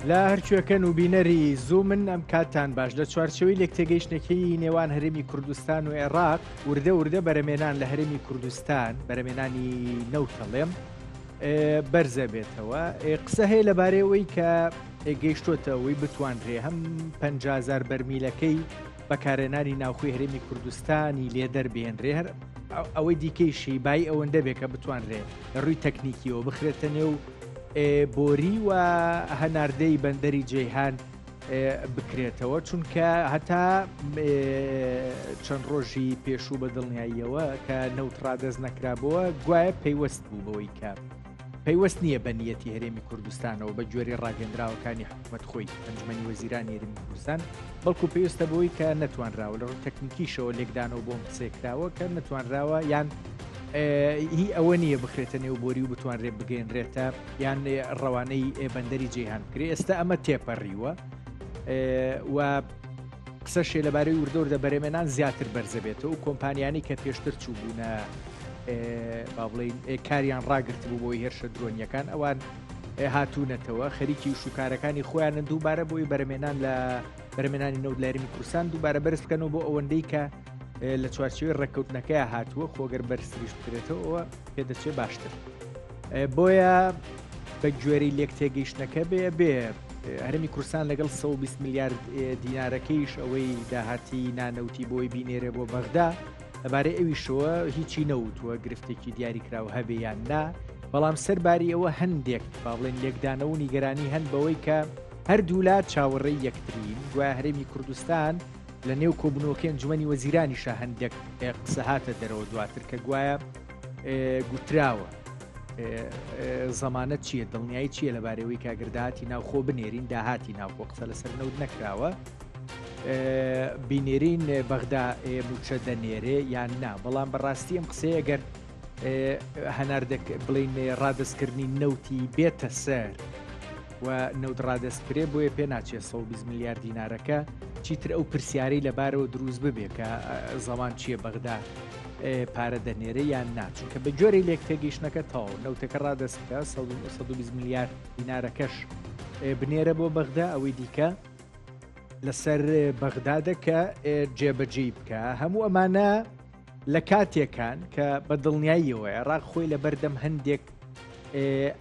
لە هەرکوێکەن و بینەری زوومن ئەم کاتتان باش لە چوارچەوەی لێکتێگەیشتنەکەی نێوان هەرێمی کوردستان و عێراق وردە وردە بەرەمێنان لە هەرێمی کوردستان بەرەمێنانی نەوتەڵێم بەرزە بێتەوە قسە هەیە لەبارەی ئەوەی کە گەیشتۆتە ئەوەی بتوانرێ هەم 500 بەرمیلەکەی بەکارێنانی ناوخۆی هەرێمی کوردستانی لێ دەربێنرێ هەر ئەوەی دیکەیشی بای ئەوەندە بێ کە بتوانرێ لە ڕووی تەکنیکیەوە بخرێتە نێو بۆری و هەناردەی بەندەری جەیهان بکرێتەوە چونکە هەتا چەند ڕۆژی پێشوو بە دڵنیاییەوە کە نەوت ڕادەست نەکرابەوە گوایە پەیوەست بوو بەوەی کە پەیوەست نییە بە نیەتی هەرێمی کوردستانەوە بە گوێری ڕاگەندراوەکانی حکومت خۆی ئەنجومەنی وەزیرانی هەرێمی کوردستان بەڵکو پێویستە بۆی کە نەتوانراوە لە ڕووی تەکنیکیشەوە لێکدانەوە بۆم قسەکراوە کە نەتوانراوە یان هی ئەوە نییە بخرێتە نێو بۆری و بتوانرێت بگەێنرێتە یان ڕەوانەی بەندەری جیهان بکرێ ئێستا ئەمە تێپەڕیوە و قسەشێ لەبارەی وردەوردە بەرێمێنان زیاتر بەرزەبێتەوە و کۆمپانیانی کە پێشتر چووبوونە با بڵین کاریان ڕاگرت بوو بۆی هێرشە درۆنیەکان ئەوان هاتوونەتەوە خەریکی و شوکارەکانی خۆیانن دووبارە بۆی بەرەمێنان لە بەرەمێنانی نەوت لەرمی کوردستان دووبارە بەرز بکەنەوە بۆ ئەوەندەی کە لە چوارچێوەی ڕێککەوتنەکەی هاتووە خۆگەر بەرزتریش بکرێتەوە پێدەچێت باشتر بۆیە بە گوێرەی لێک تێگەیشتنەکە بێ بێ هەرمی کوردستان لەگەڵ 120 میلیارد دینارەکەیش ئەوەی داهاتی نانەوتی بۆی بینێرێ بۆ بەغدا لەبارەی ئەویشەوە هیچی نەوتووە گرفتێکی دیاریکراو هەبێ یان نا بەڵام سەرباری ئەوە هەندێک با بڵێن لێکدانەوە و نیگەرانی هەن بەوەی کە هەردوولا چاوەڕێی یەکترین گوایە هەرێمی کوردستان لە نێو کۆبوونەوەکەی ئەنجومەنی وەزیرانیشا هەندێک قسە هاتە دەرەوە دواتر کە گوایە گوتراوە زەمانەت چییە دڵنیایی چییە لەبارەوەی کاگەر داهاتی ناوخۆ بنێرین داهاتی ناوخۆ قسە لەسەر نەوت نەکراوە بینێرین بەغدا موچە دەنێرێ یان نا بەڵام بەڕاستی ئەم قسەیە گەر هەناردە بڵین ڕادەستکردنی نەوتی بێتە سەر و نەوت ڕادەست کرێ بۆیە پێ ناچێت 120 میلیارد دینارەکە چیتر ئەو پرسیارەی لەبارەوە دروست ببێ کە زەمان چییە بەغدا پارە دەنێرێ یان نا چونکە بە جۆرەی لێک تێگەیشتنەکە تەواو نەوتەکە ڕادەست بکە 120 میلیارد دینارەکەش بنێرە بۆ بەغدا ئەوەی دیکە لەسەر بەغدادە کە جێبەجێی بکە هەموو ئەمانە لە کاتێکان کە بە دڵنیاییەوە عێراق خۆی لە بەردەم هەندێک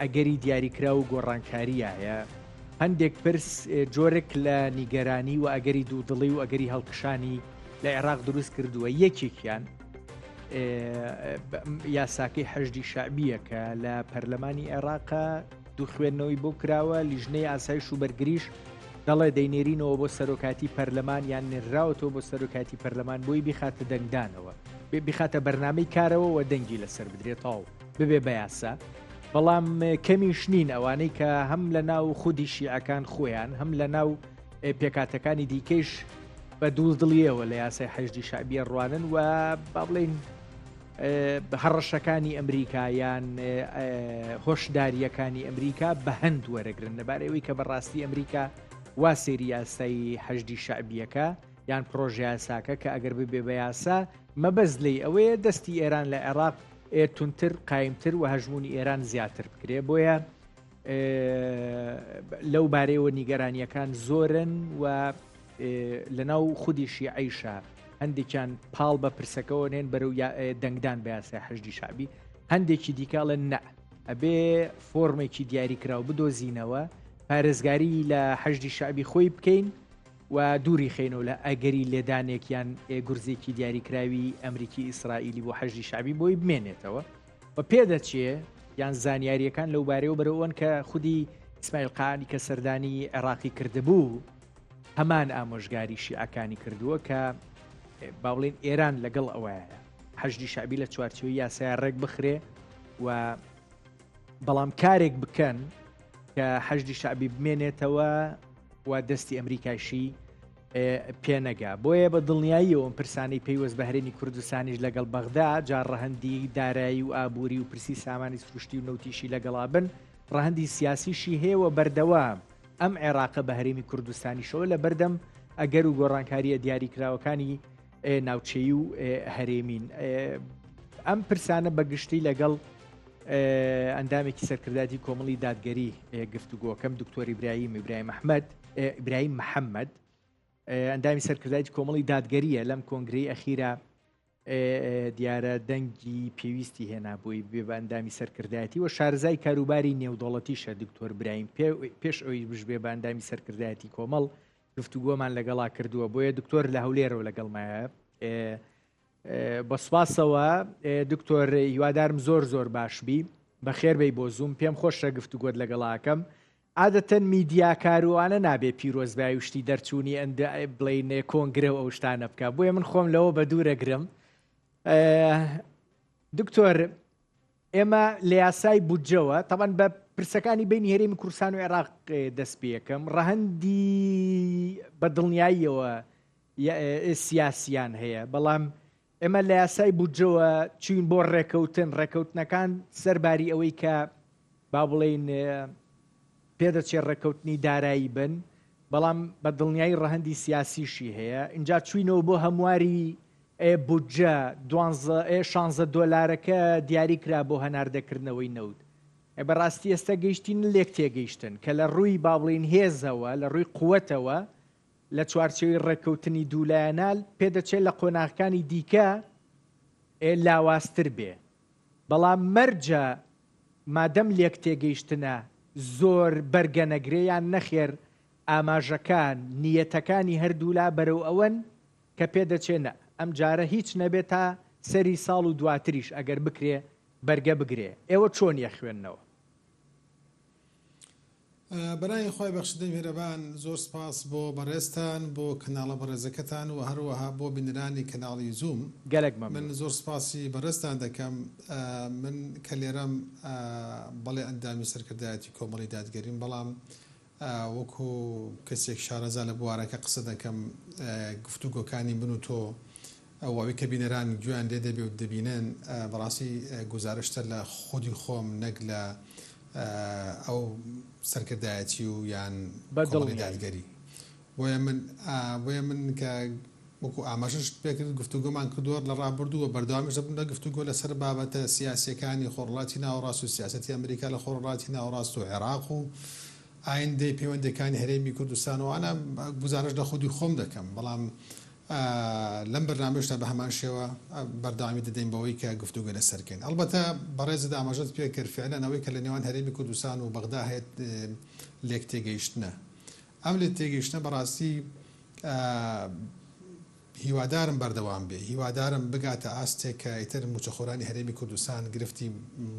ئەگەری دیاریکراو و گۆڕانکاریایە هەندێک پرس جۆرێک لە نیگەرانی و ئەگەری دوودڵی و ئەگەری هەڵکشانی لە عێراق دروست کردووە یەکێکیان یاساکەی حەشدی شعبیە کە لە پەرلەمانی عێراقە دوو خوێندنەوەی بۆ کراوە لیژنەی ئاسایش و بەرگریش دەڵێ دەینێرینەوە بۆ سەرۆکاتی پەرلەمان یان نێراوەتەوە بۆ سەرۆکاتی پەرلەمان بۆی بیخاتە دەنگدانەوە بخاتە بەرنامەی کارەوە و دەنگی لەسەر بدرێتەوە ببێ بە یاسا بەڵام کەمیش نین ئەوانەی کە هەم لە ناو خودی شیعەکان خۆیان هەم لە ناو پێکاتەکانی دیکەیش بە دوو دڵیەوە لە یاسای حەشدی شعبیە ڕوانن و با بڵین هەڕەشەکانی ئەمریکا یان هۆشدارییەکانی ئەمریکا بە هەند وەرەگرن لەبارەی کە بەڕاستی ئەمریکا وا سەیری یاسای حەشدی شەعبیەکە یان پرۆژە یاساکە کە ئەگەر ببێ بە یاسا مەبەست لێی ئەوەیە دەستی ئێران لە عێراق توندتر قایمتر و هەژموونی ئێران زیاتر بکرێ بۆیە لەو بارەیەوە نیگەرانیەکان زۆرن و لەناو خودی شیعەیشا هەندێکیان پاڵ بە پرسەکەەوە نێن بەرەو دەنگدان بە یاسای حەشدی شعبی هەندێکی دیکەڵێن نە ئەبێ فۆرمێکی دیاریکراو بدۆزینەوە پارێزگاری لە حەشدی شعبی خۆی بکەین و دووری خەینەوە لە ئەگەری لێدانێک یان گورزێکی دیاریکراوی ئەمریکی ئیسرائیلی بۆ حەشدی شعبی بۆی بمێنێتەوە و پێدەچێ یان زانیاریەکان لەو بارەیەوە بەرەوەن کە خودی ئیسماعیل قانی کە سەردانی عێراقی کردبوو هەمان ئامۆژگاری شیعەکانی کردووە کە با بڵێن ئێران لەگەڵ ئەوەیە حەشدی شعبی لە چوارچێوەی یاسای ڕێک بخرێ و بەڵام کارێک بکەن کە حەشدی شعبی بمێنێتەوە و دەستی ئەمریکاشی پێنەگا بۆیە بە دڵنیاییەوە ئەم پرسانەی پەیوەست بە هەرێمی کوردستانیش لەگەڵ بەغدا جا ڕەهەندی دارایی و ئابووری و پرسی سامانی سروشتی و نەوتیشی لەگەڵا بن ڕەهەندی سیاسیشی هەیە و بەردەوام ئەم عێراقە بە هەرێمی کوردستانیشەوە لە بەردەم ئەگەر و گۆڕانکارییە دیاریکراوەکانی ناوچەیی و هەرێمین. ئەم پرسانە بە گشتی لەگەڵ. ئەندامێکی سەرکردایەتی کۆمەڵی دادگەری گفتوگۆکەم دکتۆر ئیبراهیم ئیبراهیم ئەحمەد ئیبراهیم محەممەد ئەندامی سەرکردایەتی کۆمەڵی دادگەریە لەم کۆنگرەی ئەخیرا دیارە دەنگی پێویستی هێنا بۆی بێ بە ئەندامی سەرکردایەتی و شارزای کاروباری نێودەوڵەتیشە دکتۆر برایم پێش ئەوی بشبێ بە ئەندامی سەرکردایەتی کۆمەڵ گفتوگۆمان لەگەڵا کردووە بۆیە دکتۆر لە هەولێرەوە لەگەڵمایە بە سوپاسەوە دکتۆر هیوادارم زۆر زۆر باش بی بەخێر بی بۆ زووم پێم خۆشە گفتوگۆت لەگەڵاکەم عادەتەن میدیاکاروانە نابێ پیرۆزبایی و شتی دەرچوونی ئەندە بڵێین کۆنگرە و ئەو شتانە بکە بۆیە من خۆم لەوە بە دوورەگرم دکتۆر ئێمە لە یاسای بودجەوە تەبەن بە پرسەکانی بینی هەرێمی کوردستان و عێراق دەست پێەکەم ڕەهەندی بە دڵنیاییەوە سیاسیان هەیە بەڵام ئێمە لە یاسای بودجەوە چوین بۆ ڕێکەوتن، ڕێکەوتنەکان سەرباری ئەوەی کە با بڵێین پێدەچێ ڕێکەوتنی دارایی بن، بەڵام بە دڵنیایی ڕەهەندی سیاسیشی هەیە. ئینجا چوینەوە بۆ هەمواری بودجە، دوانزە شانزە دۆلارەکە دیاری کرا بۆ هەناردەکردنەوەی نەوت. بەڕاستی ئێستا گەیشتین لێک تێگەیشتن کە لە ڕووی با بڵێین هێزەوە، لە ڕووی قوەتەوە لە چوارچێوەی ڕێککەوتنی دوولایەنە پێدەچێت لە قۆناغەکانی دیکە لاوازتر بێ، بەڵام مەرجە مادەم لێکتێگەیشتنە زۆر بەرگە نەگرێ یان نەخێر ئاماژەکان، نیەتەکانی هەردوولا بەرەو ئەوەن کە پێدەچێ نە ئەمجارە هیچ نەبێ تا سەری ساڵ و دواتریش ئەگەر بکرێ بەرگە بگرێ. ئێوە چۆن یەخوێننەوە؟ بەناوی خوای بەخشندەی میهرەبان زۆر سپاس بۆ بەڕێزتان بۆ کەناڵە بەڕێزەکەتان و هەروەها بۆ بینەرانی کەناڵی زووم گەلەک من مەمنون. زۆر سپاسی بەڕێزتان دەکەم من کە لێرەم بەڵێ ئەندامی سەرکردایەتی کۆمەڵی دادگەریم بەڵام وەکو کەسێک شارەزا لە بوارەکە قسە دەکەم گفتوگۆکانی من و تۆ و ئەوەی کە بینەران گوێیان لێ دەبێ و دەبینن بەڕاستی گوزارشتە لە خودی خۆم نەک لە ئەو سەرکردایەتی و یان بە کۆمەڵی دڵنیایی. دادگەری. بۆیە من بۆیە من کە وەکو ئاماژەشت پێ کرد گفتوگۆمان کردووە لە ڕابردوو و بەردەوامیش دەبم لە گفتوگۆ لەسەر بابەتە سیاسییەکانی خۆرهەڵاتی ناوەڕاست و سیاسەتی ئەمریکا لە خۆرهەڵاتی ناوەڕاست و عێراق و ئایندەی پەیوەندییەکانی هەرێمی کوردستان و ئەوانە گوزارشت لە خودی خۆم دەکەم بەڵام لەم بەرنامەشدا بە هەمان شێوە بەردەوامی دەدەین بەوەی کە گفتوگۆ لەسەر کەین. ئەڵبەتە بەڕێزت ئاماژەت پێ کرد فعلەن ئەوەی کە لە نێوان هەرێمی کوردستان و بەغدا هەیە لێکتێگەیشتنە. ئەم لێکتێگەیشتنە بەڕاستی هیوادارم بەردەوام بێ، هیوادارم بگاتە ئاستێک کە ئیتر مووچەخۆرانی هەرێمی کوردستان گرفتی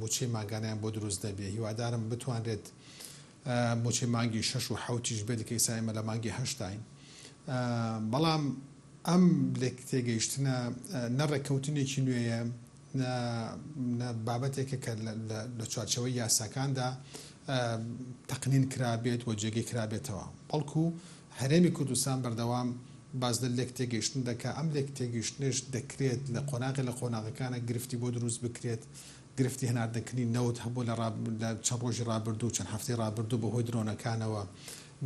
مووچەی مانگانەیان بۆ دروست نەبێ، هیوادارم بتوانرێت مووچەی مانگی شەش و حەوتیش بێت کە ئیستا ئێمە لە مانگی هەشتاین. بەڵام ئەم لێکتێگەیشتنە نە ڕێککەوتنێکی نوێیە، نە نە بابەتێکە کە لە چوارچێوەی یاساکاندا تەقنین کرابێت و جێگەی کرابێتەوە، بەڵکو هەرێمی کوردستان بەردەوام باس لە لێکتێگەیشتن دەکا، ئەم لێکتێگەیشتنەش دەکرێت لە قۆناغێ لە قۆناغەکانە گرفتی بۆ دروست بکرێت، گرفتی هەناردەکردنی نەوت هەبوو لە لە چەند ڕۆژی ڕابردوو، چەند هەفتەی ڕابردوو بەهۆی درۆنەکانەوە.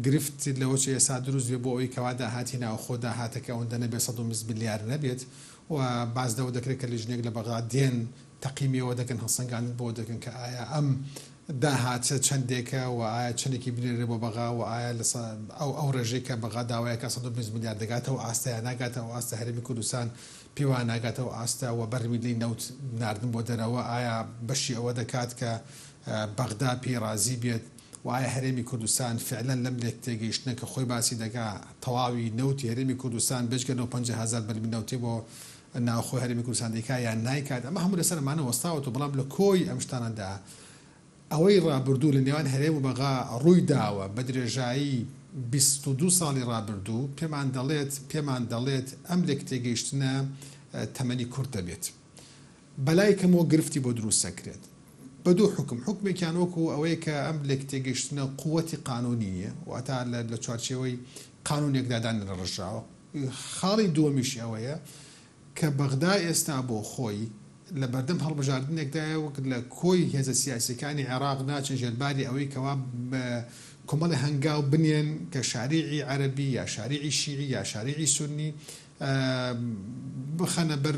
گرفت لەوەچێ ئێستا دروست بێ بۆ ئەوەی کەوا داهاتی ناوخۆ داهاتەکە ئەوەندە نەبێت 120 ملیار نەبێت و باس لەوە دەکرێت کە لیژنەیەک لە بەغدا دێن تەقیمی ئەوە دەکەن هەڵسەنگاندن بۆ دەکەن کە ئایا ئەم داهاتە چەندێکە و ئایا چەندێکی بنێرێ بۆ بەغا و ئایا لە ئەو ئەو ڕێژەی کە بەغا داوایەکە 120 ملیار دەگاتە ئەو ئاستە یا ناگاتە ئەو ئاستە هەرێمی کوردستان پێوە ناگاتە ئەو ئاستە و بەرمیلی نەوت ناردن بۆ دەرەوە ئایا بەشی ئەوە دەکات کە بەغدا پێی ڕازی بێت و ئایا هەرێمی کوردستان فعلەن لەم لێکتێگەیشتنە کە خۆی باسی دەکا تەواوی نەوتی هەرێمی کوردستان بێجگە لەو 50 هەزار بەرمیل نەوتەی بۆ ناوخۆی هەرێمی کوردستان دەیکا یان نایکات ئەمە هەموو لەسەر ئەمانە وەستاوەتەوە بەڵام لە کۆی ئەم شتانەدا ئەوەی ڕابردوو لە نێوان هەرێم و بەغا ڕووی داوە بە درێژایی 22 ساڵی ڕابردوو پێمان دەڵێت پێمان دەڵێت ئەم لێکتێگەیشتنە تەمەنی کورت دەبێت. بەلای کەمەوە گرفتی بۆ دروست دەکرێت بە دوو حوکم، حوکمێکیان وەکو ئەوەیە کە ئەم لێکتێگەیشتنە قوەتی قانونی نیە، واتە لە چوارچێوەی قانونێکدا دانەڕژراوە، خاڵی دووەمیشی ئەوەیە کە بەغدا ئێستا بۆ خۆی لە بەردەم هەڵبژاردنێکدایە وەک لە کۆی هێزە سیاسیەکانی عێراق ناچن ژێرباری ئەوەی کەوا کۆمەڵی هەنگاو بنێن کە شاریعی عەرەبی یا شاریعی شیعی یا شاریعی سوننی بخەنە بەر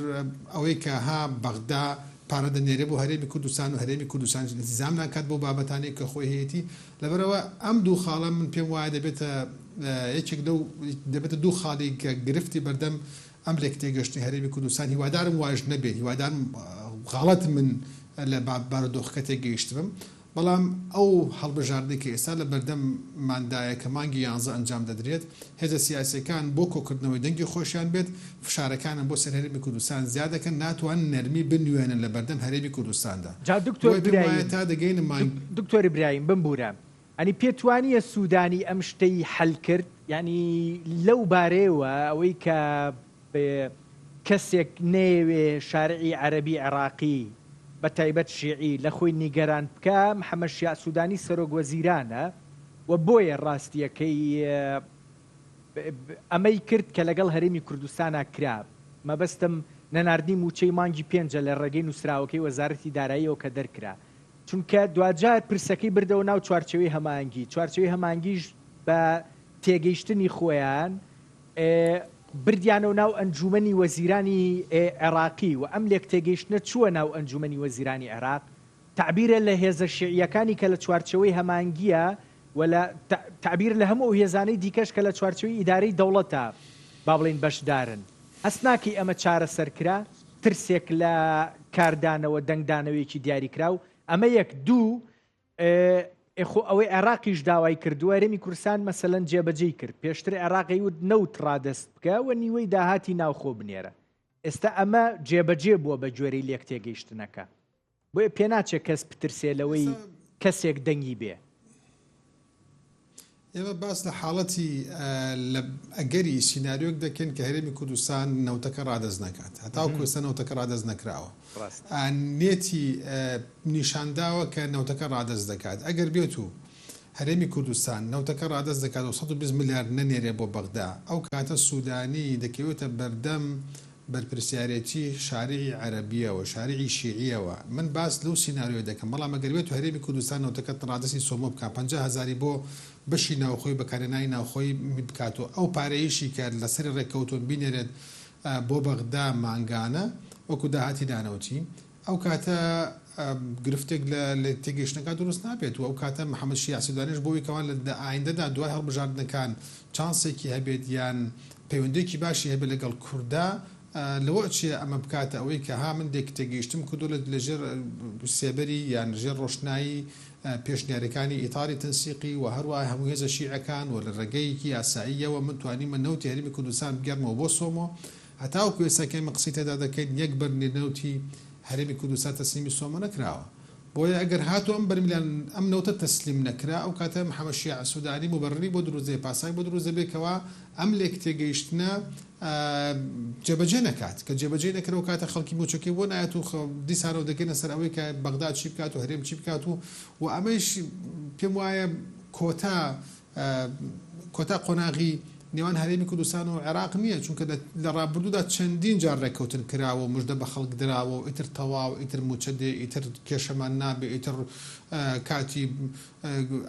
ئەوەی کە ها بەغدا پارە دەنێرێ بۆ هەرێمی کوردستان و هەرێمی کوردستانیش ئیلتیزام ناکات بەو بابەتانەی کە خۆی هەیەتی لەبەرئەوە ئەم دوو خاڵە من پێم وایە دەبێتە یەکێک لەو دەبێتە دوو خاڵی کە گرفتی بەردەم ئەم لێکتێگەشتنی هەرێمی کوردستان هیوادارم وایش نەبێت هیوادارم غەڵەت من لە بارودۆخەکە تێگەیشتبم بەڵام ئەو هەڵبژاردنەی کە ئێستا لە بەردەمماندایە کە مانگی یانزە ئەنجام دەدرێت، هێزە سیاسییەکان بۆ کۆکردنەوەی دەنگی خۆشیان بێت، فشارەکانیان بۆ سەر هەرێمی کوردستان زیاد دەکەن، ناتوانن نەرمی بنوێنن لە بەردەم هەرێمی کوردستاندا. جا دکتۆر بۆیە پێم وایە برایم، تا دەگەینە مانگ. دکتۆر ئیبراهیم بمبورە، یانی پێت وانییە سودانی ئەم شتەی حەل کرد؟ یانی لەو بارەیەوە ئەوەی کە کەسێک نەیەوێ شارعی عەرەبی عێراقی بە تایبەت شیعی لە خۆی نیگەران بکا، محەمەد شیاع سودانی سەرۆک وەزیرانە و بۆیە ڕاستییەکەی ئەمەی کرد کە لەگەڵ هەرێمی کوردستانا کرا، مەبەستم نەناردنی مووچەی مانگی پێنجە لە ڕێگەی نووسراوەکەی وەزارەتی داراییەوە کە دەرکرا. چونکە دواجار پرسەکەی بردەوە ناو چوارچێوەی هەماهەنگی، چوارچێوەی هەماهەنگیش بە تێگەیشتنی خۆیان بردیانەوە ناو ئەنجوومەنی وەزیرانی عێراقی و ئەم لێکتێگەیشتنە چووە ناو ئەنجوومەنی وەزیرانی عێراق، تەعبیرە لە هێزە شیعییەکانی کە لە چوارچێوەی هەماهەنگییە و لە تەعبیر لە هەموو ئەو هێزانەی دیکەش کە لە چوارچێوەی ئیدارەی دەوڵەتە با بڵێین بەشدارن. هەست ناکەی ئەمە چارەسەر کرا؟ ترسێک لە کاردانەوە، دەنگدانەوەیەکی دیاریکراو، ئەمە یەک. دوو، ئێ خۆ ئەوەی عێراقیش داوای کردووە هەرێمی کوردستان مەسەلەن جێبەجێی کرد، پێشتر عێراق ئەیوت نەوت ڕادەست بکە و نیوەی داهاتی ناوخۆ بنێرە، ئێستا ئەمە جێبەجێ بووە بە گوێرەی لێکتێگەیشتنەکە، بۆیە پێناچێ کەس بترسێ لەوەی کەسێک دەنگی بێ. ئێمە باس لە حاڵەتی لە ئەگەری سیناریۆک دەکەین کە هەرێمی کوردستان نەوتەکە ڕادەست نەکات. هەتاوەکو ئێستا نەوتەکە ڕادەست نەکراوە. نێتی نیشانداوە کە نەوتەکە ڕادەست دەکات. ئەگەر بێت و هەرێمی کوردستان نەوتەکە ڕادەست دەکات و 120 ملیار نەنێرێ بۆ بەغدا، ئەو کاتە سوودانی دەکەوێتە بەردەم بەرپرسیارێتی شارعی عەرەبییەوە، شارعی شیعییەوە، من باس لەو سیناریۆیە دەکەم، بەڵام ئەگەر بێتو هەرێمی کوردستان نەوتەکە ڕادەستی سۆمۆ بکات، 50 هەزاری بۆ بەشی ناوخۆی بەکارهێنانی ناوخۆی بکات و ئەو پارەیەیشی کە لەسەری ڕێککەوتوون بینێرێت بۆ بەغدا مانگانە وەکو داهاتی نانەوتی، ئەو کاتە گرفتێک لە تێگەیشتنەکە دروست نابێت و ئەو کاتە محەمەد شیاع سودانیش بۆ ئەوەی کەوا لە ئایندەدا دوای هەڵبژاردنەکان چانسێکی هەبێت یان پەیوەندیەکی باشی هەبێت لەگەڵ کوردا لەوە ئەچێ ئەمە بکاتە ئەوەی کە ها من لێک تێگەیشتم کردوە لە ژێر سێبەری یان ژێر ڕۆشنایی پێشنیارەکانی ئیتاری تەنسیقی و هەروەها هەموو هێزە شیعەکان و لە ڕێگەیەکی یاساییەوە من توانیمە نەوتی هەرێمی کوردستان بگێڕمەوە بۆ سۆمۆ هەتاوەکو ئێستا کە ئێمە قسەی تێدا دەکەین یەک بەرمیل نەوتی هەرێمی کوردستان تەسلیمی سۆمۆ نەکراوە. بۆیە ئەگەر هاتوو ئەم بەرمیلان ئەم نەوتە تەسلیم نەکرا ئەو کاتە محەمەد شیاع سودانی موبەرری بۆ دروست دەبێت پاساوی بۆ دروست دەبێت کەوا ئەم لێکتێگەیشتنە جێبەجێ نەکات کە جێبەجێی نەکرد ئەو کاتە خەڵکی موچەکەی بۆ نایەت و دیسانەوە دەگەینە سەر ئەوەی کە بەغدا چی بکات و هەرێم چی بکات و و ئەمەیش پێم وایە کۆتا کۆتا قۆناغی نێوان هەرێمی کوردستان و عێراق نییە، چونکە لە ڕابردوودا چەندین جار ڕێککەوتن کراوە و مژدە بە خەڵک دراوە و ئیتر تەواو، ئیتر مووچە دێ، ئیتر کێشەمان نابێ، ئیتر کاتی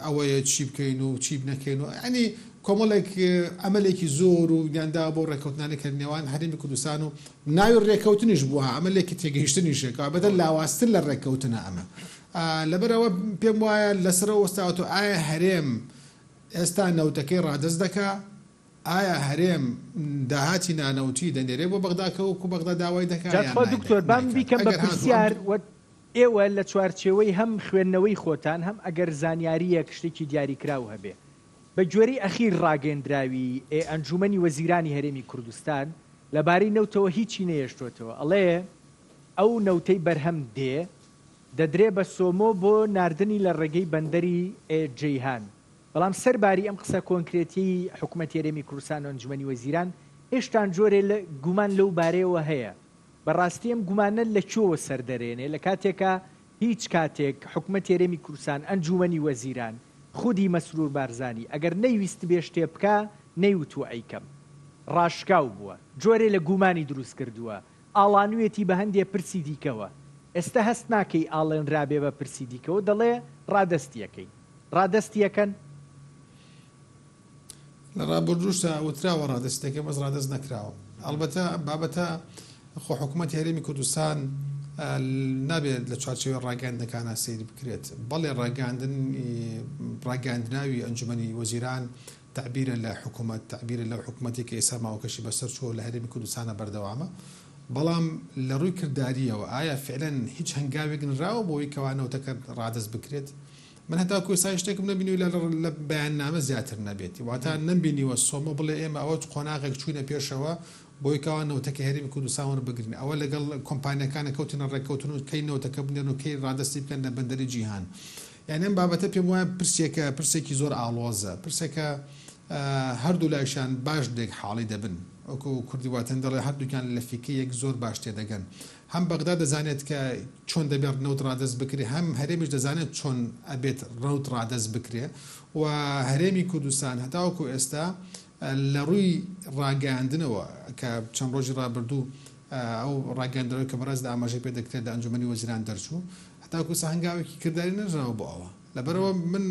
ئەوەیە چی بکەین و چی نەکەین و یانی کۆمەڵێک ئەمەلێکی زۆر و یان داوە بەو ڕێککەوتنانەی کە نێوان هەرێمی کوردستان و ناوی ڕێککەوتنیش بووە، ئەمە لێک تێگەیشتنیشە، کەوابێتە لاوازتر لە ڕێککەوتنە ئەمە. لەبەرئەوە پێم وایە لەسەرەوە وەستاوەتەوە ئایا هەرێم ئێستا نەوتەکەی ڕادەست دەکا؟ ئایا هەرێم داهاتی نانەوتی دەنێرێ بۆ بەغدا کە وەکو بەغدا داوای دەکا جا یان تخوا دکتۆر با من نایکات؟ بیکەم بە ئەگەر هاتوو ئەم پرسیار و ئێوە لە چوارچێوەی هەم خوێندنەوەی خۆتان هەم ئەگەر زانیارییەک شتێکی دیاریکراو هەبێ بە گوێرەی ئەخیر ڕاگەیەندراوی ئێ ئەنجوومەنی وەزیرانی هەرێمی کوردستان لەبارەی نەوتەوە هیچی نەیەشتۆتەوە ئەڵێ ئەو نەوتەی بەرهەم دێ دەدرێ بە سۆمۆ بۆ ناردنی لە ڕێگەی بەندەری جەیهان. بەڵام سەر باری ئەم قسە کۆنکرێتیەی حکومەتی هەرێمی کوردستان و ئەنجومەنی وەزیران، هێشتان جۆرێ لە گومان لەو بارەیەوە هەیە. بە ڕاستی ئەم گومانە لە کوێوە سەر دەرێنێ؟ لە کاتێکا هیچ کاتێک حکومەتی هەرێمی کوردستان، ئەنجومەنی وەزیران، خودی مەسرور بارزانی ئەگەر نەیویستبێ شتێ بکا نەیوتووە ئەیکەم. ڕاشکاو بووە. جۆرێ لە گومانی دروست کردووە. ئاڵانویەتی بە هەندێ پرسی دیکەوە. ئێستە هەست ناکەی ئاڵێنرابێ بە پرسی دیکەوە، دەڵێ ڕادەستی ئەکەین. ڕادەستی ئەکەن؟ لە ڕابردووشدا وتراوە ڕادەستی دەکەین، بەس ڕادەست نەکراوە. ئەڵبەتە ئەم بابەتە خۆ حکوومەتی هەرێمی کوردستان. نابێت لە چوارچێوەی ڕاگەیاندنەکانا سەیر بکرێت. بەڵێ ڕاگەیاندن ڕاگەیاندراوی ئەنجومەنی وەزیران تەعبیرە لە حکومەت، تەعبیرە لەو حکومەتەی کە ئێستا ماوەکەشی بەسەر چووە و لە هەرێمی کوردستانا بەردەوامە. بەڵام لە ڕووی کردارییەوە ئایا فیعلەن هیچ هەنگاوێک نراوە بۆ ئەوەی کەوا نەوتەکە ڕادەست بکرێت؟ من هەتاکو ئێستا هیچ شتێکم نەبینیوە لە لە بەیاننامە زیاتر نەبێت. واتە نەمبینیوە سۆمۆ بڵێ ئێمە ئەوە قۆناغێک چووینە پێشەوە بۆی کەوا نەوتەکەی هەرێمی کوردستان وەربگرین ئەوە لەگەڵ کۆمپانیاکانە کەوتینە ڕێککەوتن و کەی نەوتەکە بنێرن و کەی ڕادەستی بکەن لە بەندەری جیهان یانی ئەم بابەتە پێم وایە پرسێکە پرسێکی زۆر ئاڵۆزە پرسێکە هەردوو لایشان باش لێک حاڵی دەبن وەکو کوردی واتەن دەڵێ هەردووکیان لە فیکەی یەک زۆر باش تێدەگەن هەم بەغدا دەزانێت کە چۆن دەبێت نەوت ڕادەست بکرێ هەم هەرێمیش دەزانێت چۆن ئەبێت ڕەوت ڕادەست بکرێ و هەرێمی کوردستان هەتاوەکو ئێستا لە ڕووی ڕاگەیاندنەوە کە چەند ڕۆژی ڕابردوو ئەو ڕاگەیاندراوەی کە بەڕێزت ئاماژەی پێ دەکرێت لە ئەنجومەنی وەزیران دەرچوو، هەتاکو ئێستا هەنگاوێکی کرداری نەنراوە بۆ ئەوە. لەبەرئەوە من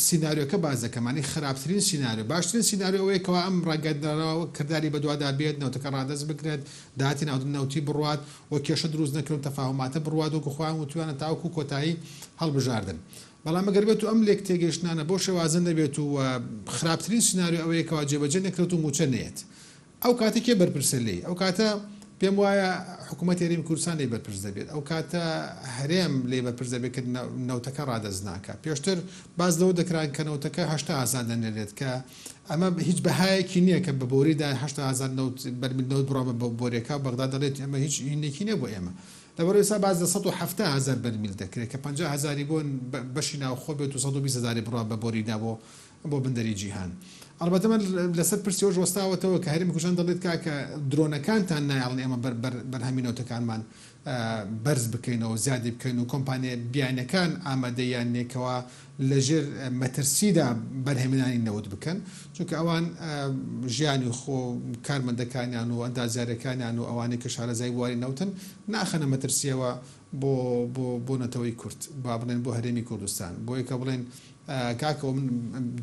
سیناریۆکە باس دەکەم، یانی خراپترین سیناریۆ، باشترین سیناریۆ ئەوەیە کەوا ئەم ڕاگەیاندراوە کرداری بەدوادا بێت، نەوتەکە ڕادەست بکرێت، داهاتی نەوتی بڕوات و کێشە دروست نەکرێت و تەفاهوماتە بڕوات وەکو خۆیان وتویانە تاوەکو کۆتایی هەڵبژاردن. بەڵام ئەگەر بێت و ئەم لێکتێگەیشتنانە بەو شێوازە نەبێت و خراپترین سیناریۆ ئەوەیە کەوا جێبەجێ نەکرێت و مووچە نەیەت ئەو کاتە کێ بەرپرسە لێی؟ ئەو کاتە پێم وایە حکوومەتی هەرێمی کوردستان لێی بەرپرس دەبێت ئەو کاتە هەرێم لێی بەرپرس دەبێت کە نەوتەکە ڕادەست ناکات پێشتر باس لەوە دەکرا کە نەوتەکە 80 هەزار دەنێرێت کە ئەمە هیچ بەهایەکی نییە کە بە بۆریدا 80 هەزار نەوت بەرمیل نەوت بڕوا بە بۆریەکە بەغدا دەڵێت ئەمە هیچ هینێکی نییە بۆ ئێمە لەبەرئەوەی ئێستا باس لە 170 هەزار بەرمیل دەکرێت کە 50 هەزاری بۆ بەشی ناوخۆ بێت و 120 هەزاری بڕوا بە بۆریدا بۆ بۆ بەندەری جیهان. ئەڵبەتە من لەسەر پرسی ئەوەش وەستاوەتەوە کە هەرێمی کوردستان دەڵێت کاکە درۆنەکانتان نایەڵن ئێمە بەر بەر بەرهەمی نەوتەکانمان بەرز بکەینەوە زیادی بکەین و کۆمپانیا بیانیەکان ئامادەییان نیە کەوا لەژێر مەترسیدا بەرهەمێنانی نەوت بکەن چونکە ئەوان ژیانی خۆ کارمەندەکانیان و ئەندازیارەکانیان و ئەوانەی کە شارەزای بواری نەوتن ناخەنە مەترسیەوە بۆ بۆ بۆ نەتەوەی کورد با بڵێن بۆ هەرێمی کوردستان بۆیە کە بڵێن کاکە من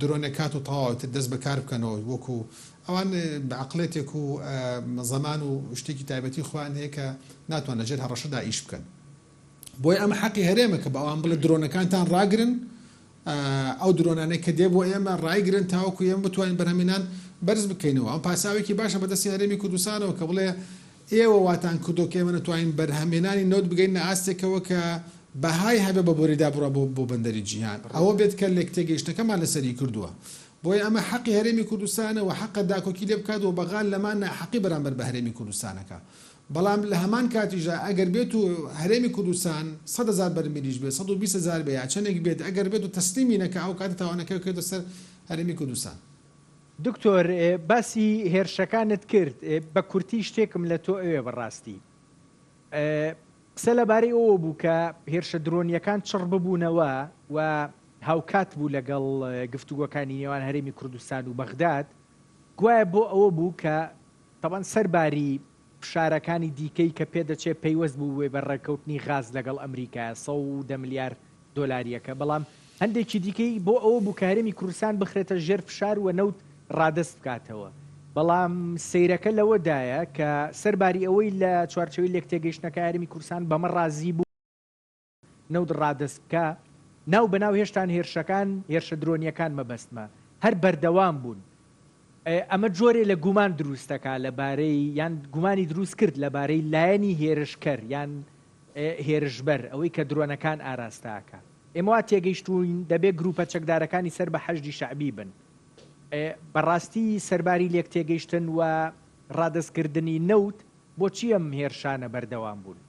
درۆنێک کات و تەواو تر دەست بەکار بکەنەوە وەکو ئەوان بە عەقڵێتێک و زەمان و شتێکی تایبەتی خۆیان هەیە کە ناتوان لەژێر هەڕەشەدا ئیش بکەن. بۆیە ئەمە حەقی هەرێمە کە بە ئەوان بڵێ درۆنەکانتان ڕاگرن، ئەو درۆنانەی کە دێ بۆ ئێمە ڕایگرن تاوەکو ئێمە بتوانین بەرهەمهێنان بەرز بکەینەوە. ئەم پاساوێکی باشە بەدەستی هەرێمی کوردستانەوە کە بڵێ ئێوە واتان کردووە کە ئێمە نەتوانین بەرهەمهێنانی نەوت بگەینە ئاستێکەوە کە بەهای هەبێ بە بۆریدا بڕوا بۆ بۆ بەندەری جیهان. ئەوە بێت کە لێکتێگەیشتنەکەمان لەسەری کردووە. بۆیە ئەمە حەقی هەرێمی کوردستانە و حەقە داکۆکی لێ بکات و بەغا لەمان ناحەقی بەرامبەر بە هەرێمی کوردستانەکە. بەڵام لە هەمان کاتیشدا ئەگەر بێت و هەرێمی کوردستان 100,000 بەرمیلیش بێت، 120,000 بێت یا چەندێک بێت، ئەگەر بێت و تەسلیمی نەکا ئەو کاتە تاوانەکە ئەکەوێتە سەر هەرێمی کوردستان. دکتۆر باسی هێرشەکانت کرد، بە کورتی شتێکم لە تۆ ئەوێ بەڕاستی قسە لەبارەی ئەوە بوو کە هێرشە درۆنییەکان چڕ ببوونەوە و هاوکات بوو لەگەڵ گفتوگۆکانی نێوان هەرێمی کوردستان و بەغداد، گوایە بۆ ئەوە بوو کە تەبعەن سەرباری فشارەکانی دیکەی کە پێدەچێت پەیوەست بووبێ بە ڕێککەوتنی غاز لەگەڵ ئەمریکا 110 ملیار دۆلارییەکە، بەڵام هەندێکی دیکەی بۆ ئەوە بوو کە هەرێمی کوردستان بخرێتە ژێر فشار و نەوت ڕادەست بکاتەوە. بەڵام سەیرەکە لەوەدایە کە سەرباری ئەوەی لە چوارچێوەی لێکتێگەیشتنەکە هەرێمی کوردستان بەمە ڕازی بوو نەوت ڕادەست بکا، ناو بەناو هێشتان هێرشەکان، هێرشە درۆنییەکان مەبەستمە، هەر بەردەوام بوون. ئەمە جۆرێ لە گومان دروست دەکا لەبارەی یان گومانی دروست کرد لەبارەی لایەنی هێرشکەر یان هێرشبەر، ئەوەی کە درۆنەکان ئاراستە ئەکا. ئێمە وا تێگەیشتووین دەبێ گرووپە چەکدارەکانی سەر بە حەشدی شەعبی بن. بەڕاستی سەرباری لێکتێگەیشتن و ڕادەستکردنی نەوت، بۆچی ئەم هێرشانە بەردەوام بوون؟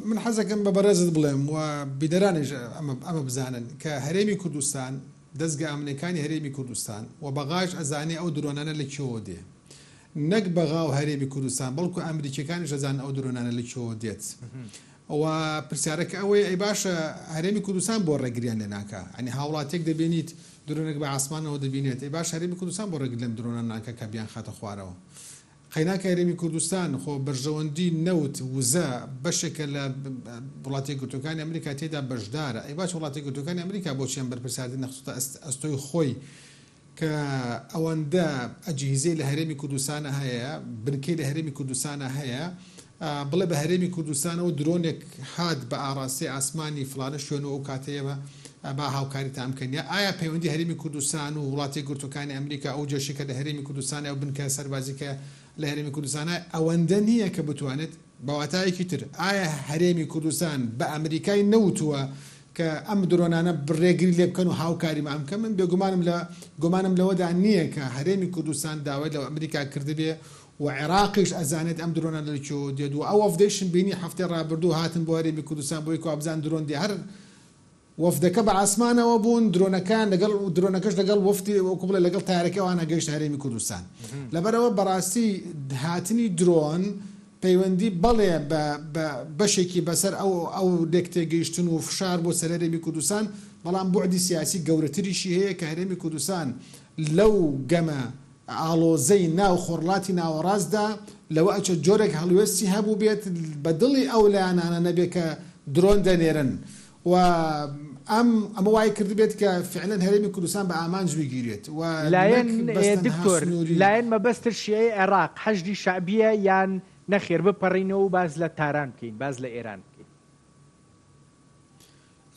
من حەزەکەم بە بەڕێزت بڵێم و بینەرانیش ئەمە بزانن کە هەرێمی کوردستان، دەزگا ئەمنیەکانی هەرێمی کوردستان و بەغاش ئەزانێ ئەو درۆنانە لە کوێوە دێ. نەک بەغا و هەرێمی کوردستان بەڵکو ئەمریکیەکانیش ئەزانن ئەو درۆنانە لە کوێوە دێت. و پرسیارەکە ئەوەیە ئەی باشە هەرێمی کوردستان بۆ ڕێگریان لێ ناکا؟ یانی هاوڵاتیەک دەبینیت درۆنێک بە ئاسمانەوە دەبینێت ئەی باشە هەرێمی کوردستان بۆ ڕێگری لەم درۆنە ناکا کە بیانخاتە خوارەوە؟ قەیناکە هەرێمی کوردستان خۆ بەرژەوەندی نەوت وزە بەشێکە لە وڵاتە یەکگرتووەکانی ئەمریکا تێیدا بەشدارە ئەی باش وڵاتە یەکگرتووەکانی ئەمریکا بۆچی ئەم بەرپرسیارەتی نەخستۆتە ئەستۆی خۆی کە ئەوەندە ئەجهیزەی لە هەرێمی کوردستانە هەیە بنکەی لە هەرێمی کوردستانە هەیە. بڵێ بە هەرێمی کوردستانەوە درۆنێک هات بە ئاڕاستەی ئاسمانی فڵانە شوێن و ئەو کاتە ئێمە با هاوکاریتان بکەین یا ئایا پەیوەندی هەرێمی کوردستان و وڵاتە یەکگرتووەکانی ئەمریکا ئەو جێشەی کە لە هەرێمی کوردستانە ئەو بنکە سەربازی کە لە هەرێمی کوردستانە ئەوەندە نییە کە بتوانێت بە واتایەکی تر ئایا هەرێمی کوردستان بە ئەمریکای نەوتووە کە ئەم درۆنانە ڕێگری لێ بکەن و هاوکاریمان بکەن؟ من بێگومانم لە گومانم لەوەدا نییە کە هەرێمی کوردستان داوای لە ئەمریکا کردبێ و عێراقیش ئەزانێت ئەم درۆنانە لە کوێوە دێت و ئەو وەفدەیشم بینی هەفتەی ڕابردوو هاتن بۆ هەرێمی کوردستان بۆی کەوا بزانن درۆن دێ هەر وەفدەکە بە ئاسمانەوە بوون درۆنەکان لەگەڵ درۆنەکەش لەگەڵ وەفدی وەکو بڵێ لەگەڵ تارەکەی ئەوانە گەیشتە هەرێمی کوردستان لەبەرئەوە بەڕاستی هاتنی درۆن پەیوەندی بەڵێ بە بە بەشێکی بەسەر ئەو ئەو لێکتێگەیشتن و فشار بۆ سەر هەرێمی کوردستان بەڵام بوعدی سیاسی گەورەتریشی هەیە کە هەرێمی کوردستان لەو گەمە ئاڵۆزەی ناو خۆرڵاتی ناوەڕاستدا لەوە ئەچێت جۆرێک هەڵوێستی هەبووبێت بە دڵی ئەو لایەنانە نەبێت کە درۆن دەنێرن و ئەم ئەمە وای کردبێت کە فعلەن هەرێمی کوردستان بە ئامانج بگیرێت و لایەن نەک بەس تەنها دکتۆر سنووری لایەن مەبەستت شیعەی عێراق حەشدی شەعبیە یان نەخێر بپەڕینەوە و باس لە تاران بکەین باس لە ئێران بکەین؟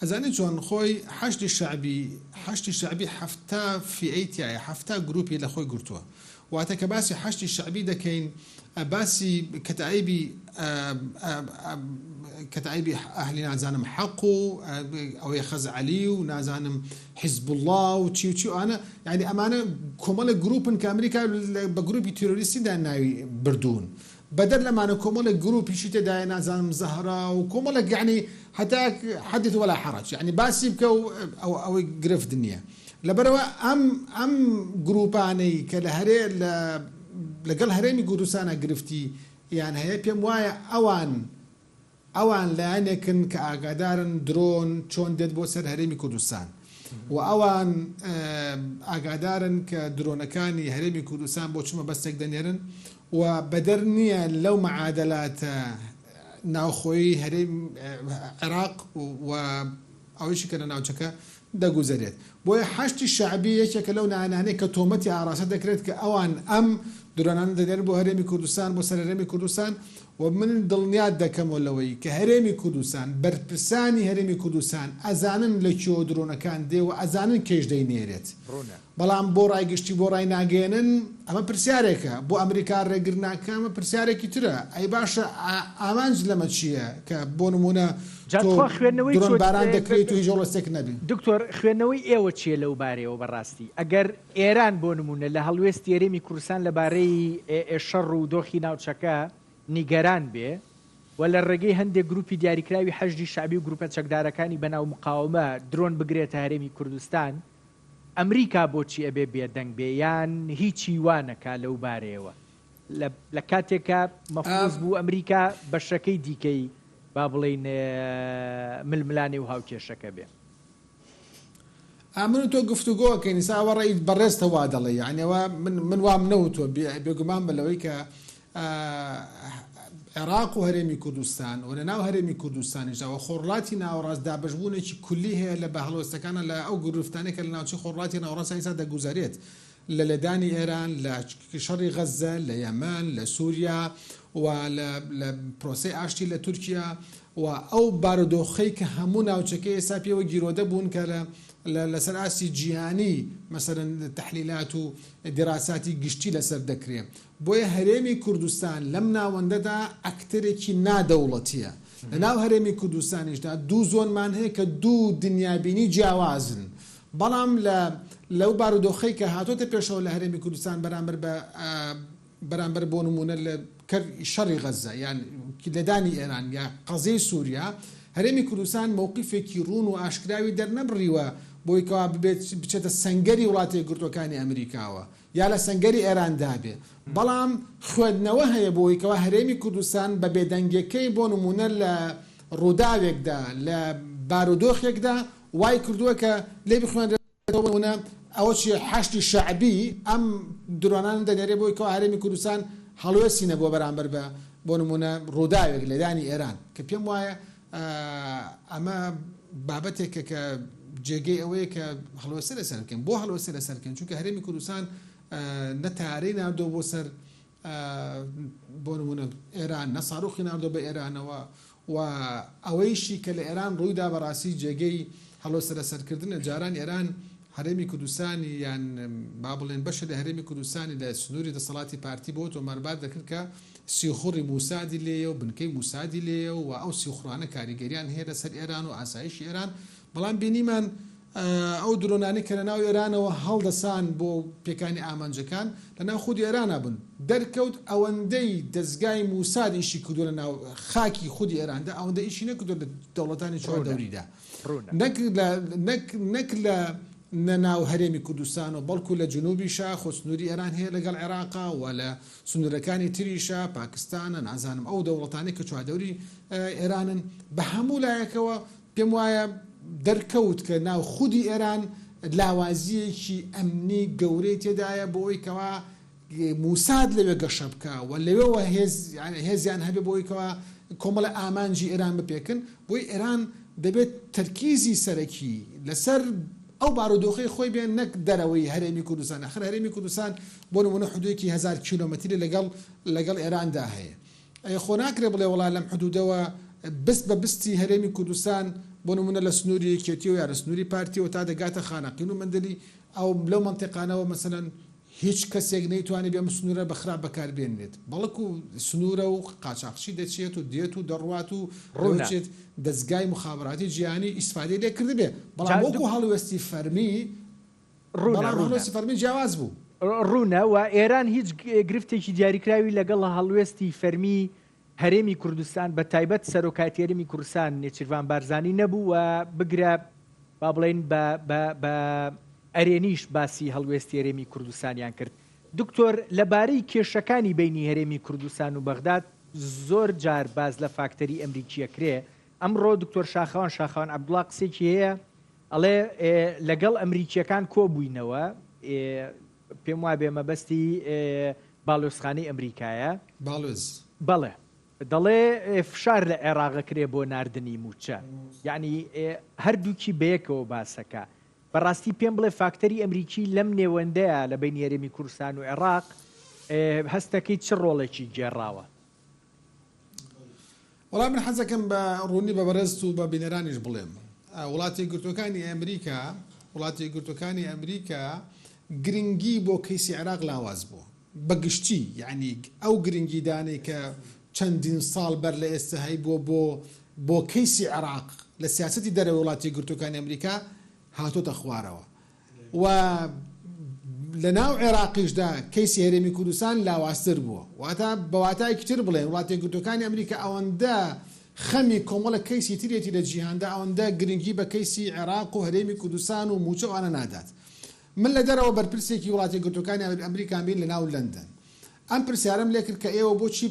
ئەزانی چۆن خۆی حەشدی شەعبی حەشدی شەعبی 70 فیئەی تیایە 70 گروپی لە خۆی گرتووە واتە کە باسی حەشدی شەعبی دەکەین باسی کەتائیبی کەتائیبی ئەهلی نازانم حەق و ئەوەی خەزعەلی و نازانم حیزبوڵڵا و چی و چی ئەوانە یعنی ئەمانە کۆمەڵێک گروپن کە ئەمریکا بە گروپی تیرۆریستیدا ناوی بردوون بەدەر لەمانە کۆمەڵێک گروپیشی تێدایە نازانم زەهرا و کۆمەڵێک یەعنی هەتا حدث ولا حرج یەعنی باسی بکە و ئەوەی گرفت نییە لەبەرئەوە ئەم ئەم گروپانەی کە لە هەرێ لە لەگەڵ هەرێمی کوردستانا گرفتی یان هەیە پێم وایە ئەوان ئەوان لایەنێکن کە ئاگادارن درۆن چۆن دێت بۆ سەر هەرێمی کوردستان و ئەوان ئاگادارن کە درۆنەکانی هەرێمی کوردستان بۆ چ مەبەستێک دەنێرن و بەدەر نییە لەو مەعادەلاتە ناوخۆیی هەرێم عێراق و ئەوەیشی کە لە ناوچەکە دەگوزەرێت. بۆیە حەشدی شەعبی یەکێکە لەو لایەنانەی کە تۆمەتی ئاڕاستە دەکرێت کە ئەوان ئەم درۆنانە دەنێرن بۆ هەرێمی کوردستان، بۆ سەر هەرێمی کوردستان و من دڵنیات دەکەمەوە لەوەی کە هەرێمی کوردستان، بەرپرسانی هەرێمی کوردستان ئەزانن لە کوێوە درۆنەکان دێ و ئەزانن کێش دەینێرێت. ڕوونە. بەڵام بۆ ڕای گشتی بۆ ڕای ناگەیەنن؟ ئەمە پرسیارێکە. بۆ ئەمریکا ڕێگر ناکا؟ ئەمە پرسیارێکی ترە. ئەی باشە ئامانج لەمە چییە کە بۆ نموونە جا تۆ تخوا خوێندنەوەی درۆن چۆ باران دەکرێیت و هیچ هەڵوێستێک نەبێ؟ دکتۆر خوێندنەوەی ئێوە چییە لەو بارەیەوە بەڕاستی ئەگەر ئێران بۆ نموونە لە هەڵوێستی هەرێمی کوردستان لەبارەی شەڕ و دۆخی ناوچەکە نیگەران بێ و لە ڕێگەی هەندێک گروپی دیاریکراوی حەشدی شەعبی و گروپە چەکدارەکانی بەناو مقاومە درۆن بگرێتە هەرێمی کوردستان ئەمریکا بۆچی ئەبێ بێدەنگ بێ یان هیچی وا نەکا لەو بارەیەوە لە لە کاتێکا مەفروز بوو ئەمریکا بەشەکەی دیکەی با بڵێین ململانێ و هاوکێشەکە بێ. ئا من و تۆ گفتوگۆ ئەکەین ئیستا ئەوە ڕەئی بەڕێزتە وا دەڵێی یانی ئەوە من من وام نەوتوە بێگومان بە لەوەی کە عێراق و هەرێمی کوردستان و لەناو هەرێمی کوردستانیشدا و خۆرهەڵاتی ناوەڕاست دابەشبوونێکی کولی هەیە لە بە هەڵوێستەکانە لە ئەو گرفتانەی کە لە ناوچەی خۆرهەڵاتی ناوەڕاست ئیستا دەگوزەرێت لە لێدانی ئێران لە شەڕی غەززە لە یەمەن لە سوریا و لە لە پرۆسەی ئاشتی لە تورکیا و ئەو بارودۆخەی کە هەموو ناوچەکە ئێستا پێوە گیرۆدە بوون کە لە لەسەر ئاستی جیهانی مەسەلەن تەحلیلات و دیراساتی گشتی لەسەر دەکرێ بۆیە هەرێمی کوردستان لەم ناوەندەدا ئەکتەرێکی نا دەوڵەتیە. لە ناو هەرێمی کوردستانیشدا دوو زۆنمان هەیە کە دوو دنیابینی جیاوازن. بەڵام لە لەو بارودۆخەی کە هاتۆتە پێشەوە لە هەرێمی کوردستان بەرامبەر بە بەرامبەر بۆ نموونە لە کەر شەڕی غەززە یان لێدانی ئێران یا قەزیەی سوریا هەرێمی کوردستان مەوقیفێکی ڕوون و ئاشکراوی دەرنەبڕیوە بۆی کەوا ببێت بچێتە سەنگەری وڵاتە یەکگرتووەکانی ئەمریکاوە. یا لە سەنگەری ئێراندا بێ، بەڵام خوێندنەوە هەیە بۆ ئەوەی کەوا هەرێمی کوردستان بە بێدەنگیەکەی بۆ نموونە لە ڕووداوێکدا لە بارودۆخێکدا وای کردووە کە لێی بخوێنرێتەوە بۆ نموونە ئەوە چیە حەشدی شەعبی ئەم درۆنانە دەنێرێ بۆ ئەوەی کەوا هەرێمی کوردستان هەڵوێستی نەبووە بەرامبەر بە بۆ نموونە ڕووداوێک لێدانی ئێران کە پێم وایە ئەمە بابەتێکە کە جێگەی ئەوەیە کە هەڵوێستە لەسەر بکەین. بۆ هەڵوێستە لەسەر بکەین؟ چونکە هەرێمی کوردستان نە تارەی ناردووە بۆ سەر. بۆ نموونە ئێران نە ساروخی ناردووە بە ئێرانەوە و ئەوەیشی کە لە ئێران ڕوویدا بەڕاستی جێگەی هەڵوێستە لەسەرکردنە. جاران ئێران هەرێمی کوردستانی یان با بڵێن بەشێ لە هەرێمی کوردستانی لە سنووری دەسەڵاتی پارتی بۆ تۆماربار دەکرد کە سیخوڕی موسادی لێیە و بنکەی موسادی لێیە و ئەو سیخوڕانە کاریگەریان هەیە لەسەر ئێران و ئاسایشی ئێران، بەڵام بینیمان ئەو درۆنانەی کە لەناو ئێرانەوە هەڵدەسان بۆ پێکانی ئامانجەکان لەناو خودی ئێرانا بوون، دەرکەوت ئەوەندەی دەزگای موساد ئیشی کردووە لەناو خاکی خودی ئێراندا ئەوەندە ئیشی نەکردووە لە دەوڵەتانی چواردەوریدا نەک لە نەک نەک لە نەناو هەرێمی کوردستان و بەڵکو لە جنوبیشا خۆ سنووری ئێران هەیە لەگەڵ عێراقا و لە سنوورەکانی تریشا پاکستانە نازانم ئەو دەوڵەتانەی کە چواردەوری ئێرانن بە هەموو لایەکەوە پێم وایە دەرکەوت کە ناو خودی ئێران لاوازییەکی ئەمنی گەورەی تێدایە بۆ ئەوەی کەوا موساد لەوێ گەشە بکا و لەوێوە هێز هێزیان هەبێ بۆ ئەوەی کەوا کۆمەڵە ئامانجی ئێران بپێکن، بۆیە ئێران دەبێت تەرکیزی سەرەکی لەسەر ئەو بارودۆخەی خۆی بێ نەک دەرەوەی هەرێمی کوردستان، ئاخر هەرێمی کوردستان بۆ نموونە حدودێکی هەزار کیلۆمەتری لەگەڵ لەگەڵ ئێراندا هەیە. ئەی خۆ ناکرێ بڵێ وەڵا لەم حدودەوە بست بە بستی هەرێمی کوردستان بۆ نمونە لە سنوری یەکێتیەوە یا لە سنوری پارتیەوە تا دەگاتە خانەقین و مەندەلی ئەو لەو مەنتیقانەوە مەسەلەن هیچ کەسێک نەیتوانی بێ ئەم سنورە بە خراپ بەکار بێنرێت بەڵکو سنورە و قاچاخچی دەچێت و دێت و دەڕوات و ڕوونە. دەچێت دەزگای موخابەراتی جیهانی ئیسفادەی لێ کردبێ جا بەڵام وەکو دک. هەڵوێستی فەرمی ڕوونە بەڵام ڕوونە. هەڵوێستی فەرمی جیاواز بوو. ڕوونە و ئێران هیچ گرفتێکی دیاریکراوی لەگەڵ هەڵوێستی فەرمی هەرێمی کوردستان بە تایبەت سەرۆکایەتی هەرێمی کوردستان نێچیرڤان بارزانی نەبوو و بگرە با بڵێین بە بە بە ئەرێنیش باسی هەڵوێستی هەرێمی کوردستانیان کرد. دکتۆر لەبارەی کێشەکانی بەینی هەرێمی کوردستان و بەغداد زۆر جار باس لە فاکتەری ئەمریکی ئەکرێ، ئەمڕۆ دکتۆر شاخەوان شاخەوان عەبدوڵا قسێکی هەیە ئەڵێ لەگەڵ ئەمریکییەکان کۆبووینەوە، پێم وابێ مەبەستی باڵیۆزخانەی ئەمریکایە. باڵوێز. بەڵێ. دەڵێ فشار لە عێراق ئەکرێ بۆ ناردنی مووچە. یەعنی هەردووکی بەیەکەوە باسەکە. بەڕاستی پێم بڵێ فاکتەری ئەمریکی لەم نێوەندەیا لە بەینی هەرێمی کوردستان و عێراق هەستەکەی چ ڕۆڵێکی گێڕاوە؟ وەڵا من حەزەکەم بە ڕوونی بە بەڕێزت و بە بینەرانیش بڵێم وڵاتە یەکگرتووەکانی ئەمریکا وڵاتە یەکگرتووەکانی ئەمریکا گرنگی بۆ کەیسی عێراق لاواز بووە بە گشتی یعنی ئەو گرنگیدانەی کە چەندین ساڵ بەر لە ئێستا هەیبووە بۆ بۆ کەیسی عێراق لە سیاسەتی دەرەوەی وڵاتە یەکگرتووەکانی ئەمریکا هاتۆتە خوارەوە و لە ناو عێراقیشدا کەیسی هەرێمی کوردستان لاوازتر بووە. واتە بە واتایەکی تر بڵێین وڵاتە یەکگرتووەکانی ئەمریکا ئەوەندە خەمی کۆمەڵێک کەیسی تریەتی لە جیهاندا ئەوەندە گرنگی بە کەیسی عێراق و هەرێمی کوردستان و مووچە و ئەوانە نادات. من لە دەرەوە بەرپرسێکی وڵاتە یەکگرتووەکانی ئەمریکام بینی لە ناو لەندەن. ئەم پرسیارەم لێ کرد کە ئێوە بۆچی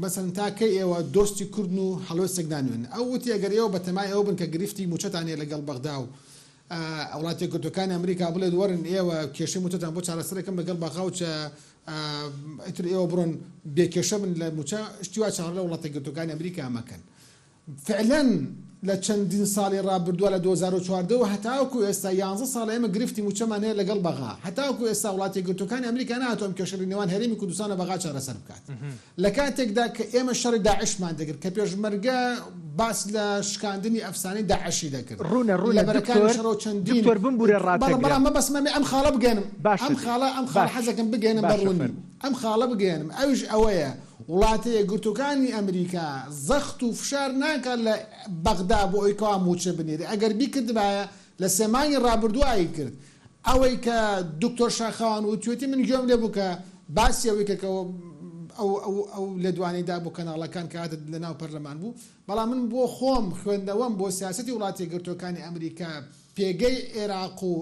مەسەلەن تا کەی ئێوە دۆستی کوردن و هەڵوێستێک نانوێنن؟ ئەو وتی ئەگەر ئێوە بەتەمای ئەوە بن کە گرفتی مووچەتان هەیە لەگەڵ بەغدا و وڵاتە یەکگرتووەکانی ئەمریکا بڵێت وەرن ئێوە کێشەی مووچەتان بۆ چارەسەر ئەکەم لەگەڵ بەغا و ئیتر ئێوە بڕۆن بێ کێشە بن لە مووچە شتی وا چاوەڕێ لە وڵاتە یەکگرتووەکانی ئەمریکا مەکەن. فعلەن لە چەندین ساڵی ڕابردووە لە 2014 وە هەتاوەکو ئێستا یانزە ساڵە ئێمە گرفتی مووچەمان هەیە لەگەڵ بەغا هەتاوەکو ئێستا وڵاتە یەکگرتووەکانی ئەمریکا نەهاتووە ئەم کێشە لە نێوان هەرێمی کوردستان و بەغا چارەسەر بکات. لە کاتێکدا کە ئێمە شەڕی داعشمان دەکرد، کە پێشمەرگە باس لە شکاندنی ئەفسانەی داعشی دەکرد، ڕوونە لە ڕوونە بەرەکانی دکتۆر شەڕەوە چەندین دکتۆر بمبورە بەڵێ ڕاتەگرم. بەڵام مەبەستم ئەمەیە ئەم خاڵە بگەیەنم باشە ئەم دەی خاڵە ئەم خاڵە باش حەز دەکەم بگەیەنم بە باشە ڕوونی فەرموو. ئەم خاڵە بگەیەنم ئەویش ئەوەیە وڵاتە یەکگرتووەکانی ئەمریکا زەخت و فشار ناکات لە بەغدا بۆ ئەوەی کەوا مووچە بنێرێ ئەگەر بیکردبایە لە سێ مانگی ڕابردوو ئایکرد ئەوەی کە دکتۆر شاخەوان وتوێتی من گوێم لێ بوو کە باسی ئەوەی کرد کە ئەو ئەو ئەو لێدوانەی دا بۆ کەناڵەکان کە هاتە لە ناو پەرلەمان بوو بەڵام من بۆ خۆم خوێندنەوەم بۆ سیاسەتی وڵاتە یەکگرتووەکانی ئەمریکا پێگەی عێراق و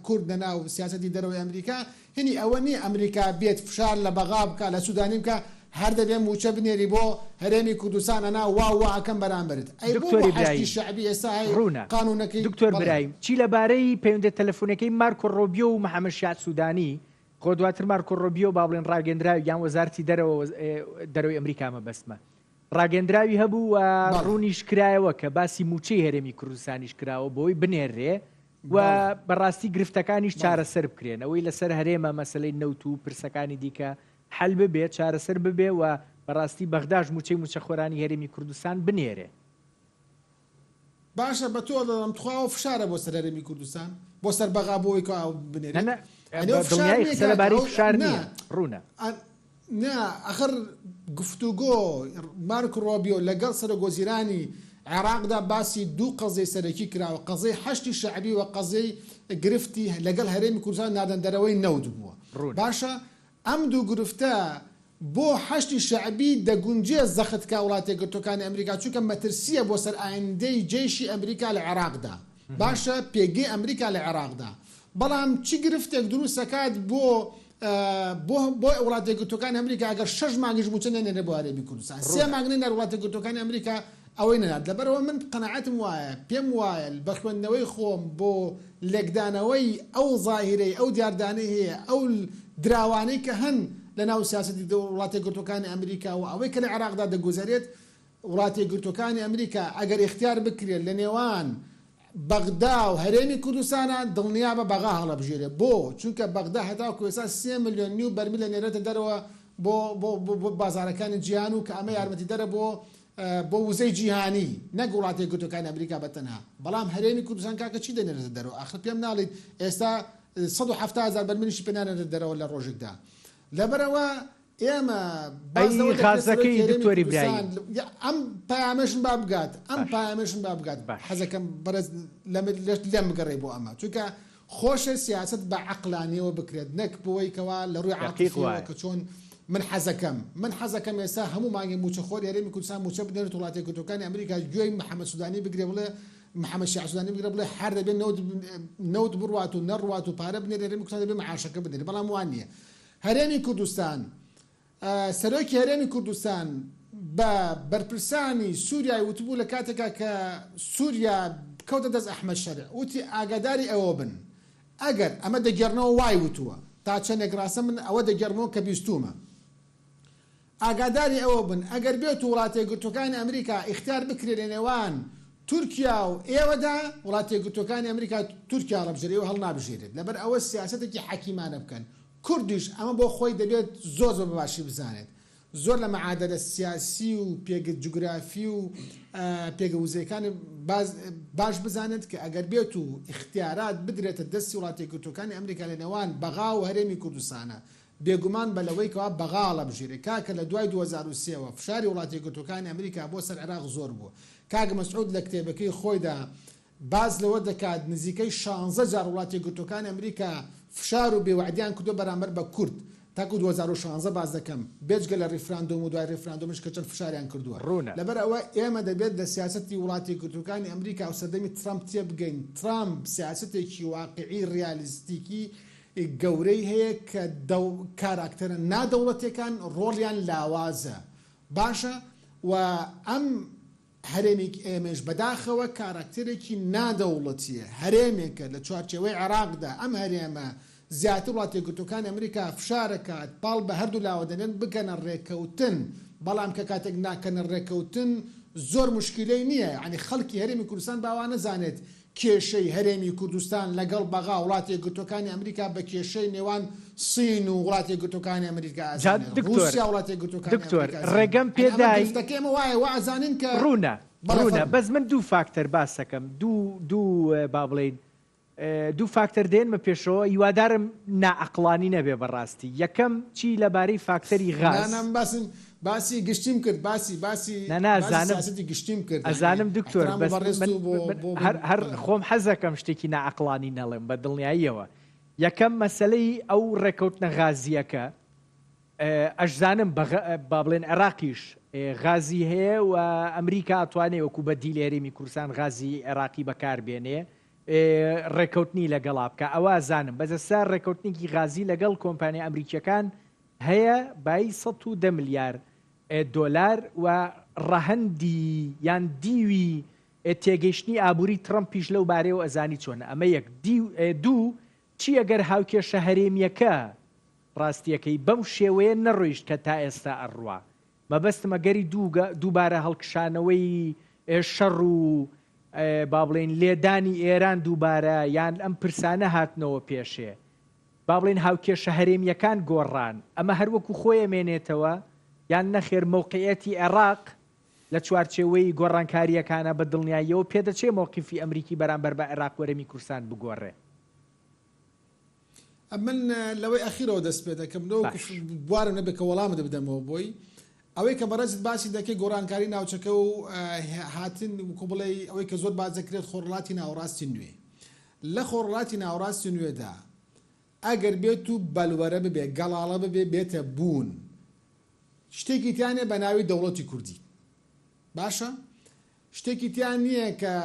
کورد لە ناو سیاسەتی دەرەوەی ئەمریکا هینی ئەوە نیە ئەمریکا بێت فشار لە بەغا بکا لە سودانی بکا هەر دەبێ موچە بنێری بۆ هەرێمی کوردستان ئەنا وا و وا ئەکەم بەرامبەرت ئەی بۆ دکتۆر بۆ حەشدی ئیبراهیم شەعبی ئێستا هەی ڕوونە. قانونەکەی دکتۆر بەڵێ. برایم چی لە بارەی پەیوەندیە تەلەفونیەکەی مارکۆ ڕۆبیۆ و محەمەد شیاع سودانی خۆ دواتر مارکۆ ڕۆبیۆ با بڵێن ڕاگەندراوی یان وەزارەتی دەرەوە دەرەوەی ئەمریکا مەبەستمە ڕاگەندراوی هەبوو و بەڵێ. ڕوونیش کرایەوە کە باسی موچەی هەرێمی کوردستانیش کراوە بۆی بنێررێ و بەڵێ. بەڕاستی گرفتەکانیش بەڵێ. چارەسەر بکرێن ئەوەی لەسەر هەرێمە مەسەلەی نەوت و پرسەکانی دیکە. حەل ببێ، چارەسەر ببێ و بەڕاستی بەغداش مووچەی مووچەخۆرانی هەرێمی کوردستان بنێرێ. باشە بە تۆ دەڵێم تخوا ئەوە فشارە بۆ سەر هەرێمی کوردستان بۆ سەر بەغا بۆ ئەوەی کە ئاو بنێرێت نا نا یانی بە ئەوە فشار دڵنیایی نییە قسە کاکە لەبارەی ئەو فشار نا نییە ڕوونە. نا ئەخر گفتوگۆ مارک ڕۆبیۆ لەگەڵ سەرۆک وەزیرانی عێراقدا باسی دوو قەزیەی سەرەکی کراوە قەزیەی حەشدی شەعبی و قەزیەی گرفتی لەگەڵ هەرێمی کوردستان ناردن دەرەوەی نەوت بووە ڕوونە. باشە ئەم دوو گرفتە بۆ حەشدی شەعبی دەگونجێ زەخت کا وڵاتیەکگرتوەکانی ئەمریکا چونکە مەترسیە بۆ سەر ئایندەی جەیشی ئەمریکا لە عێراقدا باشە پێگەی ئەمریکا لە عێراقدا بەڵام چ گرفتێک دروست ئەکات بۆ بۆ بۆ وڵاتیەکگرتوەکانی ئەمریکا ئەگەر شەش مانگیش موچە نەنێرێ بۆ هەرێمی کوردستان سێ ڕوونە. مانگ نەنێرێ وڵاتیەکگرتوەکانی ئەمریکا ئەوەی نەنارد لەبەرئەوە من قەناعەتم وایە پێم وایە بە خوێندنەوەی خۆم بۆ لێکدانەوەی ئەو زاهیرەی ئەو دیاردانەی هەیە ئەو دراوانەی کە هەن لە ناو سیاسەتی وڵاتە یەکگرتووەکانی ئەمریکا و ئەوەی کە لە عێراقدا دەگوزەرێت وڵاتە یەکگرتووەکانی ئەمریکا ئەگەر ئیختیار بکرێت لە نێوان بەغدا و هەرێمی کوردستانا دڵنیابە بەغا هەڵەبژێرێ بۆ؟ چونکە بەغدا هەتاکو ئێستا سێ ملیۆن نیو بەرمیل ئەنێرێتە دەرەوە بۆ بۆ بۆ بازاڕەکانی جیهان و کە ئەمە یارمەتیدەرە بۆ بۆ وزەی جیهانی نەک وڵاتە یەکگرتووەکانی ئەمریکا بە تەنها بەڵام هەرێمی کوردستان کاکە چی دەنێرێتە دەرەوە ئاخر پێم ناڵیت ئێستا 170 هەزار بەرمیلیشی پێ نانێرێتە دەرەوە لە ڕۆژێکدا لەبەرئەوە ئێمە باس ئەی لەوە دەکرێت سەرۆکی غازەکەی هەرێمی دکتۆر کوردستان ئیبراهیم؟ ئەم پەیامەشم با بگات ئەم باش پەیامەشم با بگات باش. حەزەکەم بەڕێز لەم لێم بگەڕێ بۆ ئەمە چونکە خۆشە سیاسەت بە عەقلانیەوە بکرێت نەک بەوەی کەوا لە ڕووی دەقیق عاتیفیەوە وایە. کە چۆن من حەزەکەم من حەزەکەم ئێستا هەموو مانگێ مووچەخۆری هەرێمی کوردستان مووچە بنێرێت وڵاتە یەکگرتووەکانی ئەمریکا گوێی محەمەد سودانی بگرێ بڵێ محەمەد شیاع سودانی بگرێ بڵێ هەر دەبێ نەوت نەوت بڕوات و نەڕوات و پارە بنێرێ هەرێمی کوردستان دەبێ معاشەکە بنێرێ بەڵام وا نییە هەرێمی کوردستان سەرۆکی هەرێمی کوردستان بە بەرپرسانی سوریای وتبوو لە کاتێکا کە سوریا کەوتە دەست ئەحمەد شەرع وتی ئاگاداری ئەوە بن ئەگەر ئەمە دەگێڕنەوە وای وتووە تا چەندێک ڕاستە من ئەوە دەگێڕمەوە کە بیستوومە ئاگاداری ئەوە بن ئەگەر بێت و وڵاتە یەکگرتووەکانی ئەمریکا ئیختیار بکرێ لە نێوان تورکیا و ئێوەدا وڵاتە یەکگرتووەکانی ئەمریکا تورکیا هەڵەبژێرێ ئێوە هەڵنابژێرێت لەبەر ئەوە سیاسەتێکی حەکیمانە بکەن کوردیش ئەمە بۆ خۆی دەبێت زۆر زۆر بە باشی بزانێت زۆر لە مەعادەلە سیاسی و پێگە جوگرافی و پێگە وزەیەکانی باش بزانێت کە ئەگەر بێت و ئیختیارات بدرێتە دەستی وڵاتە یەکگرتووەکانی ئەمریکا لە نێوان بەغا و هەرێمی کوردستانە بێگومان بە لەوەی کەوا بەغا هەڵەبژێرێ کاکە لە دوای 2003 وە فشاری وڵاتە یەکگرتووەکانی ئەمریکا بۆ سەر عێراق زۆر بووە کاک مەسعود لە کتێبەکەی خۆیدا باس لەوە دەکات نزیکەی شانزە جار وڵاتە یەکگرتووەکانی ئەمریکا فشار و بێوەعدیان کردووە بەرامبەر بە کورد تاکو 2016 باس دەکەم بێجگە لە ڕیفراندۆم و دوای ڕیفراندۆمیش کە چەند فشاریان کردووە ڕوونە. لەبەر ئەوە ئێمە دەبێت لە سیاسەتی وڵاتە یەکگرتووەکانی ئەمریکا و سەردەمی ترەمپ تێبگەین ترەمپ سیاسەتێکی واقیعی ڕیالیستیکی گەورەی هەیە کە کاراکتەرە نادەوڵەتیەکان ڕۆڵیان لاوازە باشە و ئەم هەرێمیک ئێمەیش بەداخەوە کاراکتەرێکی نا دەوڵەتیە، هەرێمێکە لە چوارچێوەی عێراقدا، ئەم هەرێمە زیاتر وڵاتە یەکگرتووەکانی ئەمریکا فشارەکات، پاڵ بە هەردوو لاوە دەنێن بگەنە ڕێکەوتن، بەڵام کە کاتێک ناکەنە ڕێکەوتن زۆر موشکیلەی نیە، یانی خەڵکی هەرێمی کوردستان با وا نەزانێت کێشەی هەرێمی کوردستان لەگەڵ بەغا وڵاتە یەکگرتووەکانی ئەمریکا بە کێشەی نێوان سین و وڵاتە یەکگرتووەکانی ئەمریکا جا ئەزانێت، دکتۆر ڕووسیا وڵاتە یەکگرتووەکانی دکتۆر ئەمریکا ئەزانێت. ڕێگەم یانی ئەمە پێدای گرفتەکەی ئێمە وایە وا ئەزانین کە ڕوونە بەڵێ ڕوونە فەرموو. بەس من دوو فاکتەر باسەکەم دوو دوو با بڵێین دوو فاکتەر دێنمە پێشەوە هیوادارم نائەقڵانی نەبێ بەڕاستی یەکەم چی لەبارەی فاکتەری نا غاز نا من باسم باسی گشتیم کرد باسی باسی نا نا باسی ئەزانم سیاسەتی گشتیم کرد یانی ئەزانم دکتۆر ئیحترام بۆ بەس بەڕێزت من و بۆ من بۆ هەر هەر بەڵێ. خۆم حەزەکەم شتێکی نائەقڵانی نەڵێم بە دڵنیاییەوە یەکەم مەسەلەی ئەو ڕێکەوتنە غازییەکە ئەشزانم بە با بڵێن عێراقیش غازی هەیە و ئەمریکا ئەتوانێ وەکو بەدیل هەرێمی کوردستان غازی عێراقی بەکار بێنێ ڕێکەوتنی لەگەڵا بکا ئەوە ئەزانم بەس ئێستا ڕێکەوتنێکی غازی لەگەڵ کۆمپانیا ئەمریکیەکان هەیە بایی 110 ملیار دۆلار و ڕەهەندی یان دیوی تێگەیشتنی ئابووری ترەمپیش لەو بارەیەوە ئەزانی چۆنە ئەمە یەک دیو دوو چی ئەگەر هاوکێشە هەرێمیەکە ڕاستیەکەی بەم شێوەیە نەڕۆیشت کە تا ئێستا ئەڕوا مەبەستم ئەگەری دووبارە هەڵکشانەوەی شەڕ و با بڵێین لێدانی ئێران دووبارە یان ئەم پرسانە هاتنەوە پێشێ. با بڵێین هاوکێشە هەرێمییەکان گۆڕان، ئەمە هەر وەکو خۆی ئەمێنێتەوە یان نەخێر مەوقعیەتی عێراق لە چوارچێوەی گۆڕانکارییەکانە بە دڵنیاییەوە پێدەچێ مەوقیفی ئەمریکی بەرامبەر بە عێراق و هەرێمی کوردستان بگۆڕێ؟ ئەمن لەوەی ئەخیرەوە دەست پێ دەکەم لەوەکو باش. بوارم نەبێت کە وەڵامت بدەمەوە بۆی ئەوەی کە بەڕێزت باسی دەکەی گۆڕانکاری ناوچەکە و هاتن وکو بڵێی ئەوەی کە زۆر باس دەکرێت خۆڕڵاتی ناوەڕاستی نوێ لە خۆڕڵاتی ناوەڕاستی نوێدا ئەگەر بێت و بەلوەرە ببێ گەڵاڵە ببێ بێتە بوون شتێکی تیا نیە بە ناوی دەوڵەتی کوردی باشە شتێکی تیا نیە کە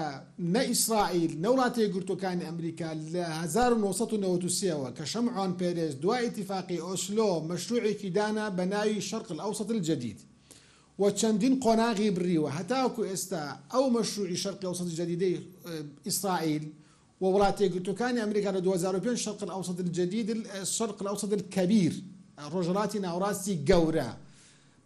نە ئیسرائیل نە وڵاتە یەکگرتووەکانی ئەمریکا لە 1993 ەوە کە شەمعۆن پێرێز دوای ئیتیفاقی ئۆسلۆ مەشروعێکی دانا بە ناوی شرق الاوسط الجدید و چەندین قۆناغی بڕیوە هەتاوەکو ئێستا ئەو مەشروعی شرق الاوسط الجدیدەی ئیسرائیل و وڵاتە یەکگرتووەکانی ئەمریکا لە 2005 شرق الاوسط الجدید الشرق الاوسط الکبیر ڕۆژهەڵاتی ناوەڕاستی گەورە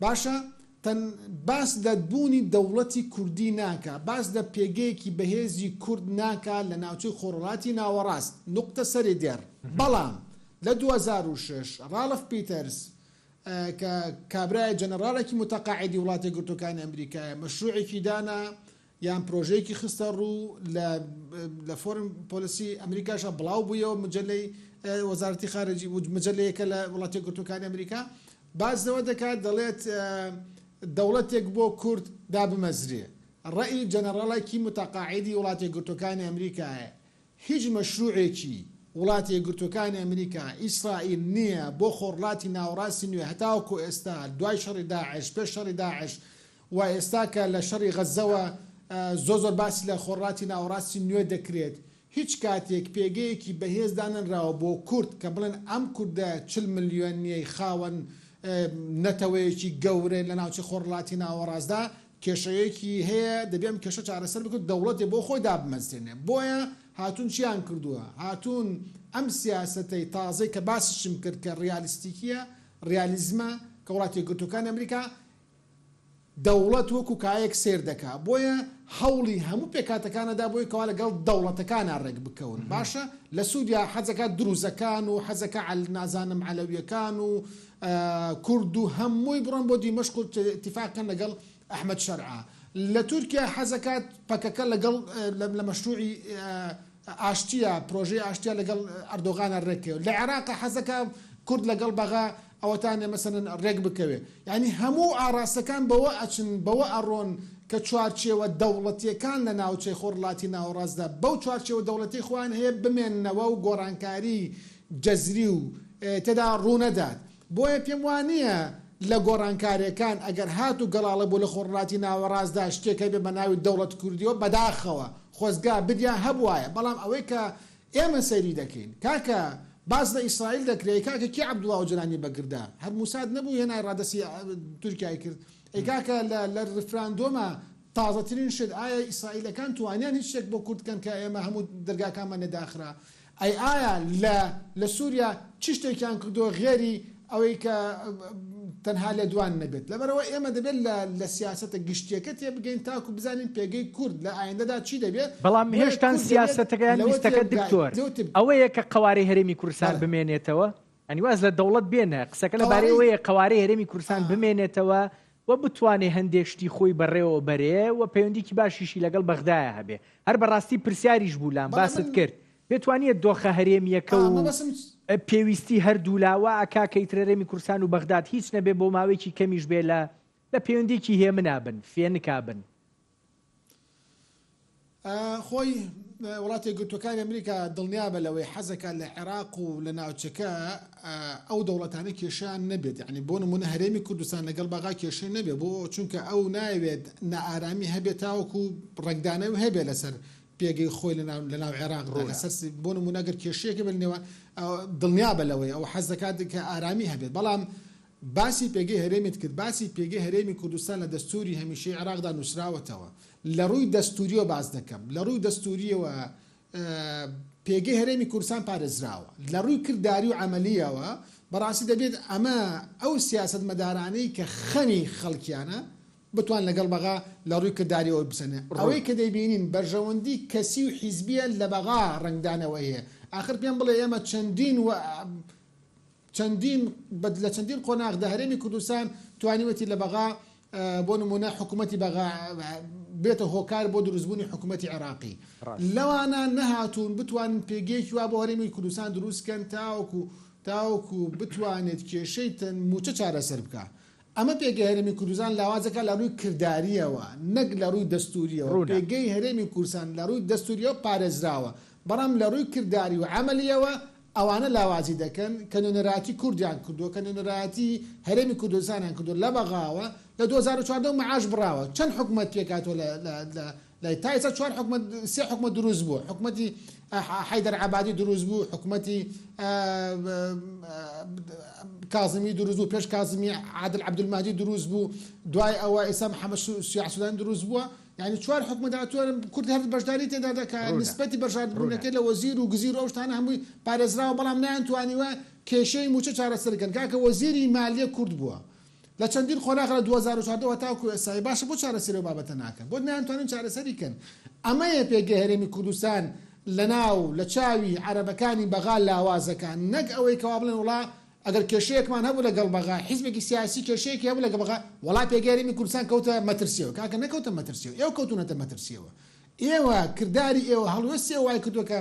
باشە تەن باس لە بوونی دەوڵەتی کوردی ناکا، باس لە پێگەیەکی بەهێزی کورد ناکا لە ناوچەی خۆرهەڵاتی ناوەڕاست، نوقتە سەری دێڕ. بەڵام لە 2006 ڕاڵف پیتەرز کە کابرایە جەنەڕاڵێکی موتەقاعیدی وڵاتە یەکگرتووەکانی ئەمریکایە مەشروعێکی دانا یان پرۆژەیەکی خستە ڕوو لە لە Foreign Policy ئەمریکاشا بڵاو بوویەوە مجلەی وەزارەتی خارجی مجلەیەکە لە وڵاتە یەکگرتووەکانی ئەمریکا باس لەوە دەکات دەڵێت دەوڵەتێک بۆ کورد دابمەزرێ ڕەئی جەنەڕاڵێکی متەقاعیدی وڵاتە یەکگرتووەکانی ئەمریکایە هیچ مەشروعێکی وڵاتە یەکگرتووەکانی ئەمریکا، ئیسرائیل نییە بۆ خۆڕڵاتی ناوەڕاستی نوێ هەتاوەکو ئێستا دوای شەڕی داعش، پێش شەڕی داعش و ئێستا کە لە شەڕی غەززەوە زۆر زۆر باسی لە خۆڕڵاتی ناوەڕاستی نوێ دەکرێت هیچ کاتێک پێگەیەکی بەهێز دانەنراوە بۆ کورد کە بڵێن ئەم کوردە 40 ملیۆنیەی خاوەن نەتەوەیەکی گەورەیە لە ناوچەی خۆڕڵاتی ناوەڕاستدا کێشەیەکی هەیە دەبێ ئەم کێشە چارەسەر بکرێت دەوڵەتێ بۆ خۆی دابمەزرێنێ بۆیە هاتوون چیان کردووە هاتوون ئەم سیاسەتەی تازەی کە باسیشم کرد کە ڕیالیستیکیە ڕیالیزمە کە وڵاتە یەکگرتووەکانی ئەمریکا دەوڵەت وەکو کایەک سەیر دەکا بۆیە هەوڵی هەموو پێکهاتەکان ئەدا بۆی کەوا لەگەڵ دەوڵەتەکانا ڕێک بکەون باشە لە سوریا حەزەکا دروزەکان و حەزەکا نازانم عەلەویەکان و کورد و هەمووی بڕۆن بۆ دیمەشق و ئیتیفاق کەن لەگەڵ ئەحمەد شەرعا. لە تورکیا حەزەکات پەکەکە لەگەڵ لە مەشروعی ئاشتیە، پرۆژەی ئاشتیە لەگەڵ ئەردۆغانا رێک کەوێ. لە عێراقا حەزەکا کورد لەگەڵ بەغا ئەوەتانێ مەسەلەن رێک بکەوێ. یانی هەموو ئاڕاستەکان بەوە ئەچن، بەوە ئەڕۆن کە چوارچێوە دەوڵەتیەکان لە ناوچەی خۆرهەڵاتی ناوەڕاستدا بەو چوارچێوە دەوڵەتیەی خۆیان هەیە بمێننەوە و گۆڕانکاری جەزری و تێدا ڕوونەدات. بۆیە پێم وا نییە لە گۆڕانکارییەکان ئەگەر هاتوو گەڵاڵە بوو لە خۆرهەڵاتی ناوەڕاستدا شتێک هەبێ بە ناوی دەوڵەت کوردییەوە بەداخەوە خۆزگا بریا هەبوایە بەڵام ئەوەی کە ئێمە سەیری دەکەین کاکە باس لە ئیسرائیل دەکرێ ئەی کاکە کێ عەبدوڵا ئۆجەلانی بەگردا هەر موساد نەبوو هێنای ڕادەستی تورکیای کرد ئەی کاکە لە لە ڕیفراندۆما تازەترین شت ئایا ئیسرائیلەکان توانیان هیچ شتێک بۆ کورد کەن کە ئێمە هەموو دەرگاکانمان لێ داخرا ئەی ئایا لە لە سوریا چ شتێکیان کردووە غێری ئەوەی کە تەنها لێدوان نەبێت؟ لەبەرئەوە ئێمە دەبێت لە لە سیاسەتە گشتیەکە تێبگەین تاکو بزانین پێگەی کورد لە ئایندەدا چی دەبێت، بەڵام بۆیە هێشتان کورد دەبێت سیاسەتەکە یان لەوە لیستەکە تێبگا دکتۆر لەوە تێب ئەوەیە کە قەوارەی هەرێمی کوردستان بەڵێ. بمێنێتەوە؟ یانی واز لە دەوڵەت بێنە، قسەکە لەبارەی قەوارەی ئەوەیە قەوارەی هەرێمی کوردستان ئا. بمێنێتەوە و بتوانێ هەندێک شتی خۆی بەڕێوە بەرێ و پەیوەندیکی باشیشی لەگەڵ بەغدایە هەبێ. هەر بەڕاستی پرسیاریش بوو لام بەڵێ باست من کرد. پێت وانییە دۆخە هەرێمییەکە ئا و مەبەستم پێویستی هەردوولا وا ئەکا کە ئیتر هەرێمی کوردستان و بەغداد هیچ نەبێ بۆ ماوەیەکی کەمیش بێ لە لە پەیوەندییەکی هێمنا بن، فێنکا بن؟ خۆی وڵاتە یەکگرتووەکانی ئەمریکا دڵنیابە لەوەی حەزەکات لە عێراق و لە ناوچەکە ئەو دەوڵەتانە کێشەیان نەبێت یعنی بۆ نمونە هەرێمی کوردستان لەگەڵ بەغا کێشەی نەبێت بۆ چونکە ئەو نایەوێت نائارامی هەبێت تاوەکو ڕەنگدانەوەی هەبێت لەسەر پێگەی خۆی لەناو لەناو عێراقدا ڕوونە. لەسەر بۆ نمونە گەر کێشەیەک هەبێت لە نێوان دڵنیابە لەوەی ئەو حەز دەکات کە ئارامی هەبێت بەڵام باسی پێگەی هەرێمیت کرد، باسی پێگەی هەرێمی کوردستان لە دەستووری هەمیشەی عێراقدا نووسراوەتەوە. لە ڕووی دەستوورییەوە باس دەکەم. لە ڕووی دەستوورییەوە پێگەی هەرێمی کوردستان پارێزراوە. لە ڕووی کرداری و عەمەلییەوە بەڕاستی دەبێت ئەمە ئەو سیاسەتمەدارانەی کە خەمی خەڵکیانە بتوان لەگەڵ بەغا لە ڕووی کرداریەوە بسەنێ. ڕوون. ئەوەی کە دەیبینین بەرژەوەندی کەسی و حیزبیە لە بەغا ڕەنگدانەوەی هەیە. ئاخر پێم بڵێ ئێمە چەندین و چەندین لە چەندین قۆناغدا هەرێمی کوردستان توانیوێتی لە بەغا بۆ نمونە حکوومەتی بەغا بێتە هۆکار بۆ دروستبوونی حکوومەتی عێراقی لەوانە نەهاتوون بتوانن پێگەیەکی وا بۆ هەرێمی کوردستان دروستکەن تاوەکو تاوەکو بتوانێت کێشەی مووچە چارەسەر بکا. ئەمە پێگەی هەرێمی کوردستان لاواز دەکات لە ڕووی کردارییەوە نەک لە ڕووی دەستوورییەوە. ڕوونە. پێگەی هەرێمی کوردستان لە ڕووی دەستوورییەوە پارێزراوە، بەڵام لە ڕووی کرداری و عەمەلییەوە ئەوانە لاوازی دەکەن کە نوێنەرایەتی کوردیان کردووە، کە نوێنەرایەتی هەرێمی کوردستانیان کردووە لە بەغاوە لە 2014 مەعاش بڕاوە. چەند حکومەت پێکهاتووە لە لە لە تا ئێستا چوار حکومەت سێ حکومەت دروست بوو حکومەتی حەیدەر عەبادی دروست بوو حکومەتی کازمی دروست بوو پێش کازمی عادل عەبدولمەهدی دروست بوو دوای ئەوە ئێستا محەممەد شیاع سودانی دروست بووە یعنی چوار حکومەت هاتووە کورد هەر بەشداری تێدا دەکات ڕوونە نسبەتی ڕوونە بەشداربوونەکەی لە وەزیر و گزیر و ئەو شتانە هەمووی پارێزراوە بەڵام نەیانتوانیوە کێشەی مووچە چارەسەر بکەن کاکە وەزیری مالیە کورد بووە لە چەندین قۆناغ لە 2014 وە تاوەکو ئێستا باشە بۆ چارەسەری ئەو بابەتە ناکەن بۆ نەیانتوانن چارەسەری کەن ئەمەیە پێگەی هەرێمی کوردستان لەناو لە چاوی عەرەبەکانی بەغا لاوازەکان نەک ئەوەی کەوا بڵێن وڵا ئەگەر کێشەیەکمان هەبوو لەگەڵ بەغا حیزبێکی سیاسی کێشەیەکی هەبوو لەگەڵ بەغا وەڵا پێگەی هەرێمی کوردستان کەوتە مەترسیەوە کاکە نەکەوتە مەترسیەوە ئێوە کەوتونەتە مەترسیەوە ئێوە، کرداری ئێوە، هەڵوێستی ئێوە وای کردووە کە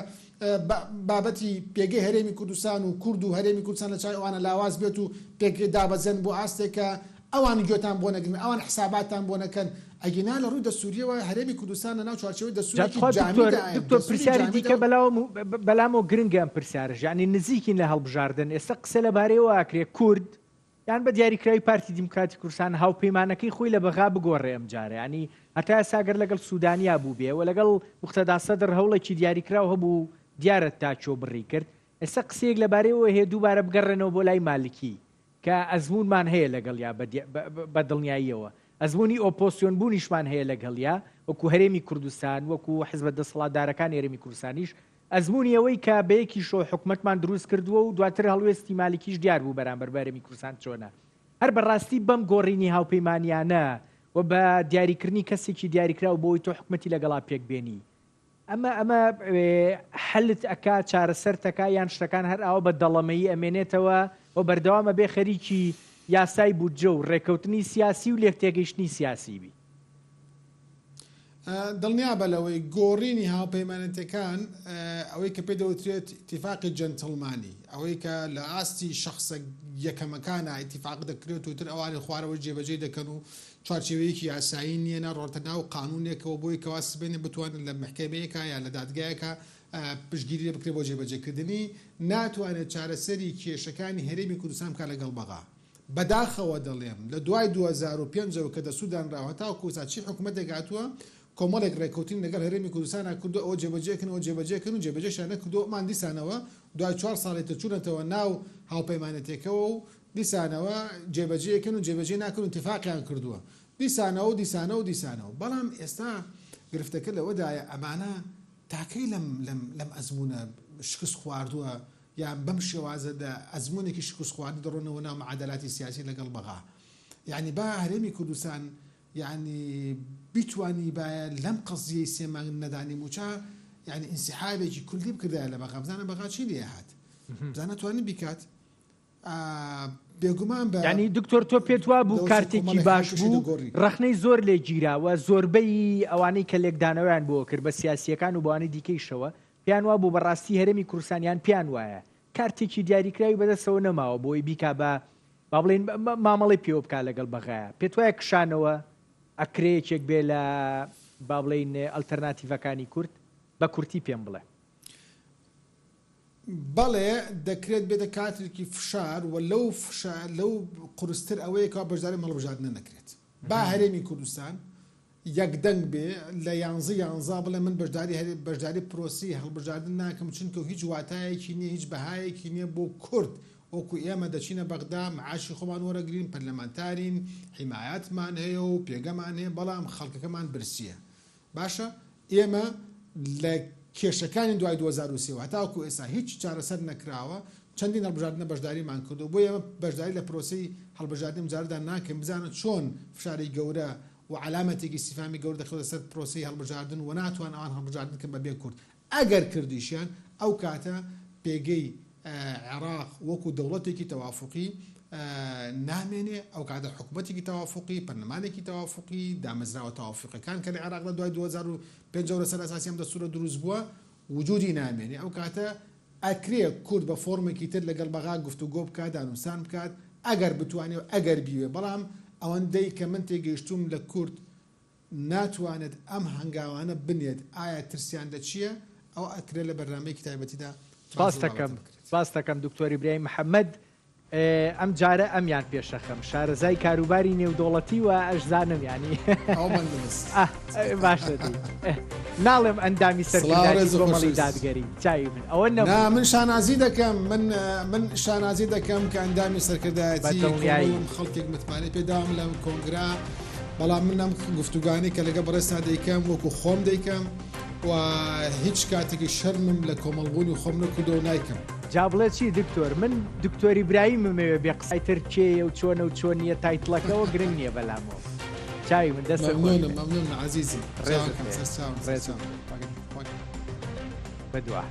بابەتی پێگەی هەرێمی کوردستان و کورد و هەرێمی کوردستان لە چاوی ئەوانە لاواز بێت و پێک دابەزێن بۆ ئاستێک کە ئەوان گوێتان بۆ نەگرن، ئەوان حساباتتان بۆ نەکەن. ئەگینا لە ڕووی دەستوورییەوە هەرێمی کوردستان لە ناو چوارچێوەی جا دەستوورێکی تخوا دکتۆر جامیدایە، دکتۆر دەستووری پرسیاری جامیدا دیکە بەلاوم بەلامەوە گرنگە ئەم پرسیارەش یانی نزیکین لە هەڵبژاردن ئێستا قسە لەبارەیەوە ئەکرێ کورد یان بە دیاریکراوی پارتی دیموکراتی کوردستان هاوپەیمانەکەی خۆی لە بەغا بگۆڕێ ئەمجارە یانی هەتا ئێستا گەر لەگەڵ سودانیا بووبێ و لەگەڵ موقتەدا سەدر هەوڵێکی دیاریکراو هەبوو دیارە تا کوێ بڕی کرد ئێستا قسەیەک لەبارەیەوە هەیە دووبارە بگەڕێنەوە بۆ لای مالکی کە ئەزموونمان هەیە لەگەڵیا بە دڵنیاییەوە ئەزموونی ئۆپۆسیۆن بوونیشمان هەیە لەگەڵیا وەکو هەرێمی کوردستان وەکو حزبە دەسەڵاتدارەکانی هەرێمی کوردستانیش ئەزموونی ئەوەی کە بەیەکیشەوە حکومەتمان دروست کردووە و دواتر هەڵوێستی مالکیش دیار بوو بەرامبەر بە هەرێمی کوردستان چۆنە. هەر بە ڕاستی بەم گۆڕینی هاوپەیمانیانە و بە دیاریکردنی کەسێکی دیاریکراو بۆ ئەوەی تۆ حکومەتی لەگەڵا پێک بێنی ئەمە ئەمە حەلت ئەکا چارەسەرت ئەکا یان شتەکان هەر ئاوا بە دەڵەمەیی ئەمێنێتەوە و بەردەوام ئەبێ خەریکی یاسای بودجە و ڕێکەوتنی سیاسی و لێکتێگەیشتنی سیاسی بی؟ دڵنیابە لەوەی گۆڕینی هاوپەیمانێتیەکان، ئەوەی کە پێی دەوترێت ئیتیفاقی جەنتڵمانی، ئەوەی کە لە ئاستی شەخسە یەکەمەکانا ئیتیفاق دەکرێت و تر ئەوانی خوارەوەش جێبەجێی دەکەن و چوارچێوەیەکی یاسایی نییە ناڕۆتە ناو قانونێکەوە بۆی کەوا سبەینێ بتوانن لە مەحکەمەیەکا یا لە دادگایەکا پشتگیری لێ بکرێت بۆ جێبەجێکردنی، ناتوانێت چارەسەری کێشەکانی هەرێمی کوردستان بکات لەگەڵ بەغا. بەداخەوە دەڵێم لە دوای 2005 ەوە کە دەستور دانراوە هەتاوەکو ئێستا چی حکومەتێک هاتووە کۆمەڵێک ڕێکەوتنی لەگەڵ هەرێمی کوردستانا کردووە ئەوە جێبەجێ کەن ئەوە جێبەجێ کەن و جێبەجێشیان نەکردووە ئەمان دیسانەوە دوای چوار ساڵی تر چوونەتەوە ناو هاوپەیمانێتێکەوە و دیسانەوە جێبەجێ کەن و جێبەجێ ناکەن و ئیتیفاقیان کردووە دیسانەوە و دیسانەوە و دیسانەوە بەڵام ئێستا گرفتەکە لەوەدایە ئەمانە تاکەی لەم لەم لەم ئەزموونە شکست خواردووە یان بەم شێوازە لە ئەزموونێکی شکستخواردوو دەڕۆنەوە ناو معادەلاتی سیاسی لەگەڵ بەغا. یانی با هەرێمی کوردستان یانی بیتوانیبایە لەم قەزیەی سێ مانگ نەدانی مووچە یانی ئینسیحابێکی کولی بکردایە لە بەغا بزانە بەغا چی لێ هات بزانە توانی بیکات بێگومان بە یانی دکتۆر تۆ پێت وابوو دەوچێت کارتێکی کۆمەڵێک باش هاوکێشەی بوو دەگۆڕی. ڕەخنەی زۆر لێ گیرا و زۆربەی ئەوانەی کە لێکدانەوەیان بۆ کرد بە سیاسییەکان و بەوانی دیکەیشەوە پێیان وابوو بەڕاستی هەرێمی کوردستان یان پێیان وایە کارتێکی دیاریکراوی بەدەستەوە نەماوە بۆی بیکا بە با بڵێین مامەڵەی پێوە بکا لەگەڵ بەغایا پێت وایە کشانەوە ئەکرێ یەکێک بێ لە با بڵێین ئەلتەرناتیڤەکانی کورد؟ بە کورتی پێم بڵێ. بەڵێ دەکرێت بێتە کارتێکی فشار و لەو فشار لەو قورستر ئەوەیە کەوا بەشداری ئەم هەڵبژاردنە نەکرێت با هەرێمی کوردستان یەک دەنگ بێ لە یانزە یانزا بڵێ من بەشداری هەرێ بەشداری پرۆسەی هەڵبژاردن ناکەم چونکە هیچ واتایەکی نیە هیچ بەهایەکی نیە بۆ کورد وەکو ئێمە دەچینە بەغدا معاشی خۆمان وەرەگرین پەرلەمانتارین حیمایەتمان هەیە و پێگەمان هەیە بەڵام خەڵکەکەمان برسیە باشە ئێمە لە کێشەکانی دوای 2003 وە هەتاوەکو ئێستا هیچ چارەسەر نەکراوە، چەندین هەڵبژاردنە بەشداریمان کردووە، بۆیە ئێمە بەشداری لە پرۆسەی هەڵبژاردنی ئەمجارەدا ناکەین، بزانە چۆن فشاری گەورە و عەلامەتێکی ئیستیفامی گەورە دەخرێتە سەر پرۆسەی هەڵبژاردن و ناتوان ئەوان هەڵبژاردن بکەن بە بێ کورد، ئەگەر کردیشیان ئەو کاتە پێگەی عێراق وەکو دەوڵەتێکی تەوافوقی نامێنێ، ئەو کاتە حکومەتێکی تەوافوقی، پەرلەمانێکی تەوافوقی، دامەزراوە تەوافوقیەکان کە لە عێراقدا دوای 2005 ەوە لەسەر ئەساسی ئەم دەستورە دروست بووە وجودی نامێنێ، ئەو کاتە ئەکرێ کورد بە فۆرمێکی تر لەگەڵ بەغا گفتوگۆ بکات، دانوستان بکات ئەگەر بتوانێ و ئەگەر بیوێ، بەڵام ئەوەندەی کە من تێگەیشتووم لە کورد ناتوانێت ئەم هەنگاوانە بنێت، ئایا ترسیان لە چییە؟ ئەوە ئەکرێت لە بەرنامەیەکی تایبەتیدا باس لەو بابەتە بکرێت. سپاست دەکەم دکتۆر ئیبراهیم محەمەد، ئەم جارە ئەمیان پێشەخەم شارەزای کاروباری نێودەوڵەتی و ئەشزانم یانی ئەو من بنس. باشە دی ناڵێم ئەندامی سڵاو سەرکردایەتی ڕێز و کۆمەڵی خۆشەویستی. دادگەری چاوی من ئەوە نا نەبوو. من شانازی دەکەم من من شانازی دەکەم کە ئەندامی بە سەرکردایەتی دڵنیایی. کۆمەڵم خەڵکێک متمانەی پێداوم لەم کۆنگرە بەڵام من ئەم گفتوگانەی کە لەگەڵ بەڕێزتا دەیکەم وەکو خۆم دەیکەم و هیچ کاتێکی شەرمم لە کۆمەڵبوونی خۆم نەکردووە و نایکەم. جا بڵێ چی دکتۆر من دکتۆری برایمم ئەوێ بێ قسەی تر کێیە و چۆنە و چۆن نییە title ەکەوە گرنگ نییە بەلامەوە چاوی من دەستت خۆش مەمنونم بێ مەمنونم عەزیزی ڕێزت چاوەکەم هەیە سەرچاوم ڕێزت سەرچاوم هەیە خوا بەدوا.